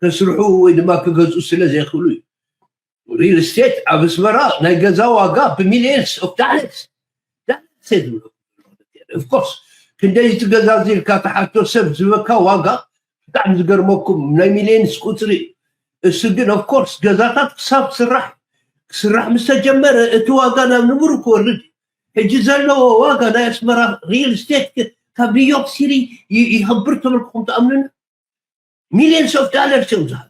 ከስርሑ ወይ ድማ ክገዝኡ ስለ ዘይኽእሉ እዩ። ሪል ስቴት ኣብ ኣስመራ ናይ ገዛ ዋጋ ብሚሊየንስ ኦፍ ዳለርስ ዳለርስ እየ ዝብሎ ኦፍኮርስ ክንደይ እቲ ገዛ እዚ ኢልካ ተሓቶ ሰብ ዝህበካ ዋጋ ብጣዕሚ ዝገርመኩም ናይ ሚሊየንስ ቁፅሪ እሱ ግን ኦፍኮርስ ገዛታት ክሳብ ክስራሕ ክስራሕ ምስ ተጀመረ እቲ ዋጋ ናብ ንቡር ክወርድ እዩ ሕጂ ዘለዎ ዋጋ ናይ ኣስመራ ሪል ስቴት ካብ ኒውዮርክ ሲቲ ይኸብር ተበልኩኹም ትኣምኑና ሚሊየንስ ኦፍ ዳለርስ እዮም ዝሃብኻ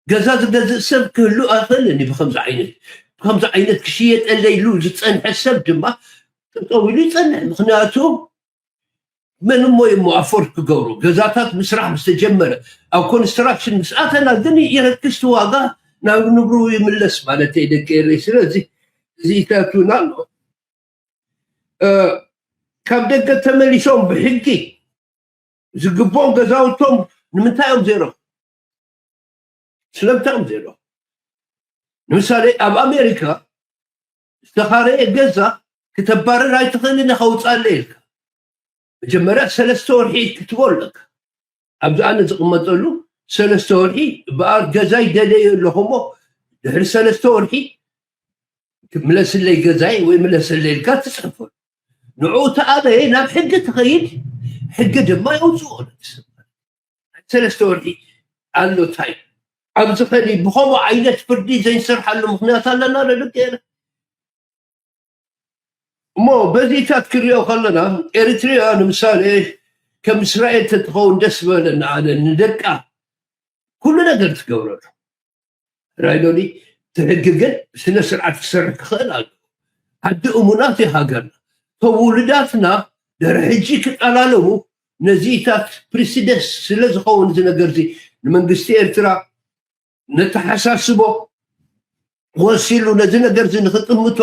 ገዛ ዝገዝእ ሰብ ክህሉ ኣይኽእልን እዩ ብከምዚ ዓይነት ብከምዚ ዓይነት ክሽየጠለይ ኢሉ ዝፀንሐ ሰብ ድማ ጠጠው ኢሉ ይፀንሕ ምክንያቱ መን እሞ እዩ ኣፎርድ ክገብሮ ገዛታት ምስራሕ ምስ ተጀመረ ኣብ ኮንስትራክሽን ምስ ኣተና ግን ይረክስ እቲ ዋጋ ናብ ንብሩ ይምለስ ማለት እዩ ደቂ ኤረይ ስለዚ እዚ ይታቱና ኣሎ ካብ ደገ ተመሊሶም ብሕጊ ዝግብኦም ገዛውቶም ንምንታይ እዮም ዘይረኽቡ ስለምንታይ እዮም ዘይረኽቡ ንምሳሌ ኣብ ኣሜሪካ ዝተኻረየ ገዛ ክተባረር ኣይትኽእልን ኢኻ፣ ውፃለይ ኢልካ። መጀመርያ ሰለስተ ወርሒ ክትቦ ኣለካ። ኣብዚ ኣነ ዝቕመጠሉ ሰለስተ ወርሒ በኣር ገዛይ ደለየ ኣለኹ እሞ ድሕሪ ሰለስተ ወርሒ ምለስለይ ገዛይ ወይ ምለሰለይ ኢልካ ትፅሕፈሉ። ንዑ ተኣበየ ናብ ሕጊ ትኸይድ፣ ሕጊ ድማ የውፅኦ። ሰለስተ ወርሒ ኣሎ እንታይ ኣብዚ ኸዲ ብኸምኡ ዓይነት ፍርዲ ዘይንሰርሓሉ ምኽንያት ኣለና ደቂ እሞ በዚታት ክሪኦ ከለና ኤሪትሪያ ንምሳሌ ከም እስራኤል ተትኸውን ደስ በለና ኣነ ንደቃ ኩሉ ነገር ትገብረሉ ራይዶኒ ትሕጊ ግን ስነ ስርዓት ክሰርሕ ክኽእል ኣሎ ዓዲ እሙናት እዩ ሃገርና ተውልዳትና ድሕሪ ሕጂ ክጠላለሙ ነዚታት ፕሪሲደንስ ስለ ዝኸውን እዚ ነገር እዚ ንመንግስቲ ኤርትራ ነተሓሳስቦ ወሲሉ ነዚ ነገር እዚ ንክጥምቶ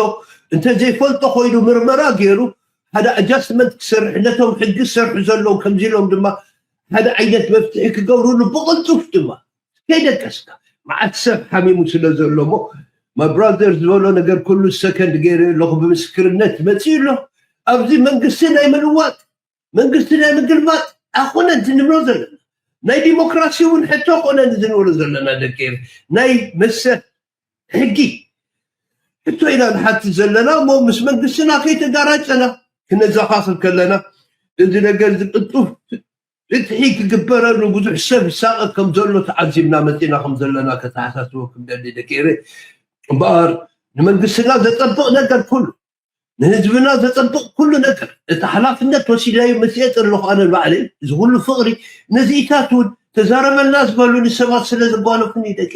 እንተዘይፈልጦ ኮይኑ ምርመራ ገይሩ ሓደ ኣጃስትመንት ክሰርሕ ነቶም ሕጊ ዝሰርሑ ዘለዉ ከምዚ ኢሎም ድማ ሓደ ዓይነት መፍትሒ ክገብርሉ ብቕልጡፍ ድማ ከይደቀስካ መዓት ሰብ ሓሚሙ ስለ ዘሎ ሞ my brother ዝበሎ ነገር ኩሉ ሰከንድ ገይረ ኣለኹ ብምስክርነት መፅኡ ኣሎ ኣብዚ መንግስቲ ናይ ምልዋጥ መንግስቲ ናይ ምግልባጥ ኣኮነ እቲ ንብሎ ዘለና ናይ ዲሞክራሲ እውን ሕቶ ኮነ እዚ ንብሎ ዘለና ደቂ ናይ መሰል ሕጊ ሕቶ ኢና ንሓትት ዘለና እሞ ምስ መንግስትና ከይተጋራጨና ክነዘኻኽር ከለና እዚ ነገር እዚ ቅልጡፍ ፍትሒ ክግበረሉ ብዙሕ ሰብ ይሳቐ ከም ዘሎ ተዓዚብና መፂና ከም ዘለና ከተሓሳስበኩም ደሊ ደቂ እምበኣር ንመንግስትና ዘፀብቕ ነገር ኩሉ ንህዝብና ዘፀብቕ ኩሉ ነገር እቲ ሓላፍነት ወሲዳዩ መፅኤ ዘለኹ ኣነ ባዕለይ እዚ ኩሉ ፍቕሪ ነዚኢታት እውን ተዛረበልና ዝበሉኒ ሰባት ስለ ዘጓነፉኒ ደቂ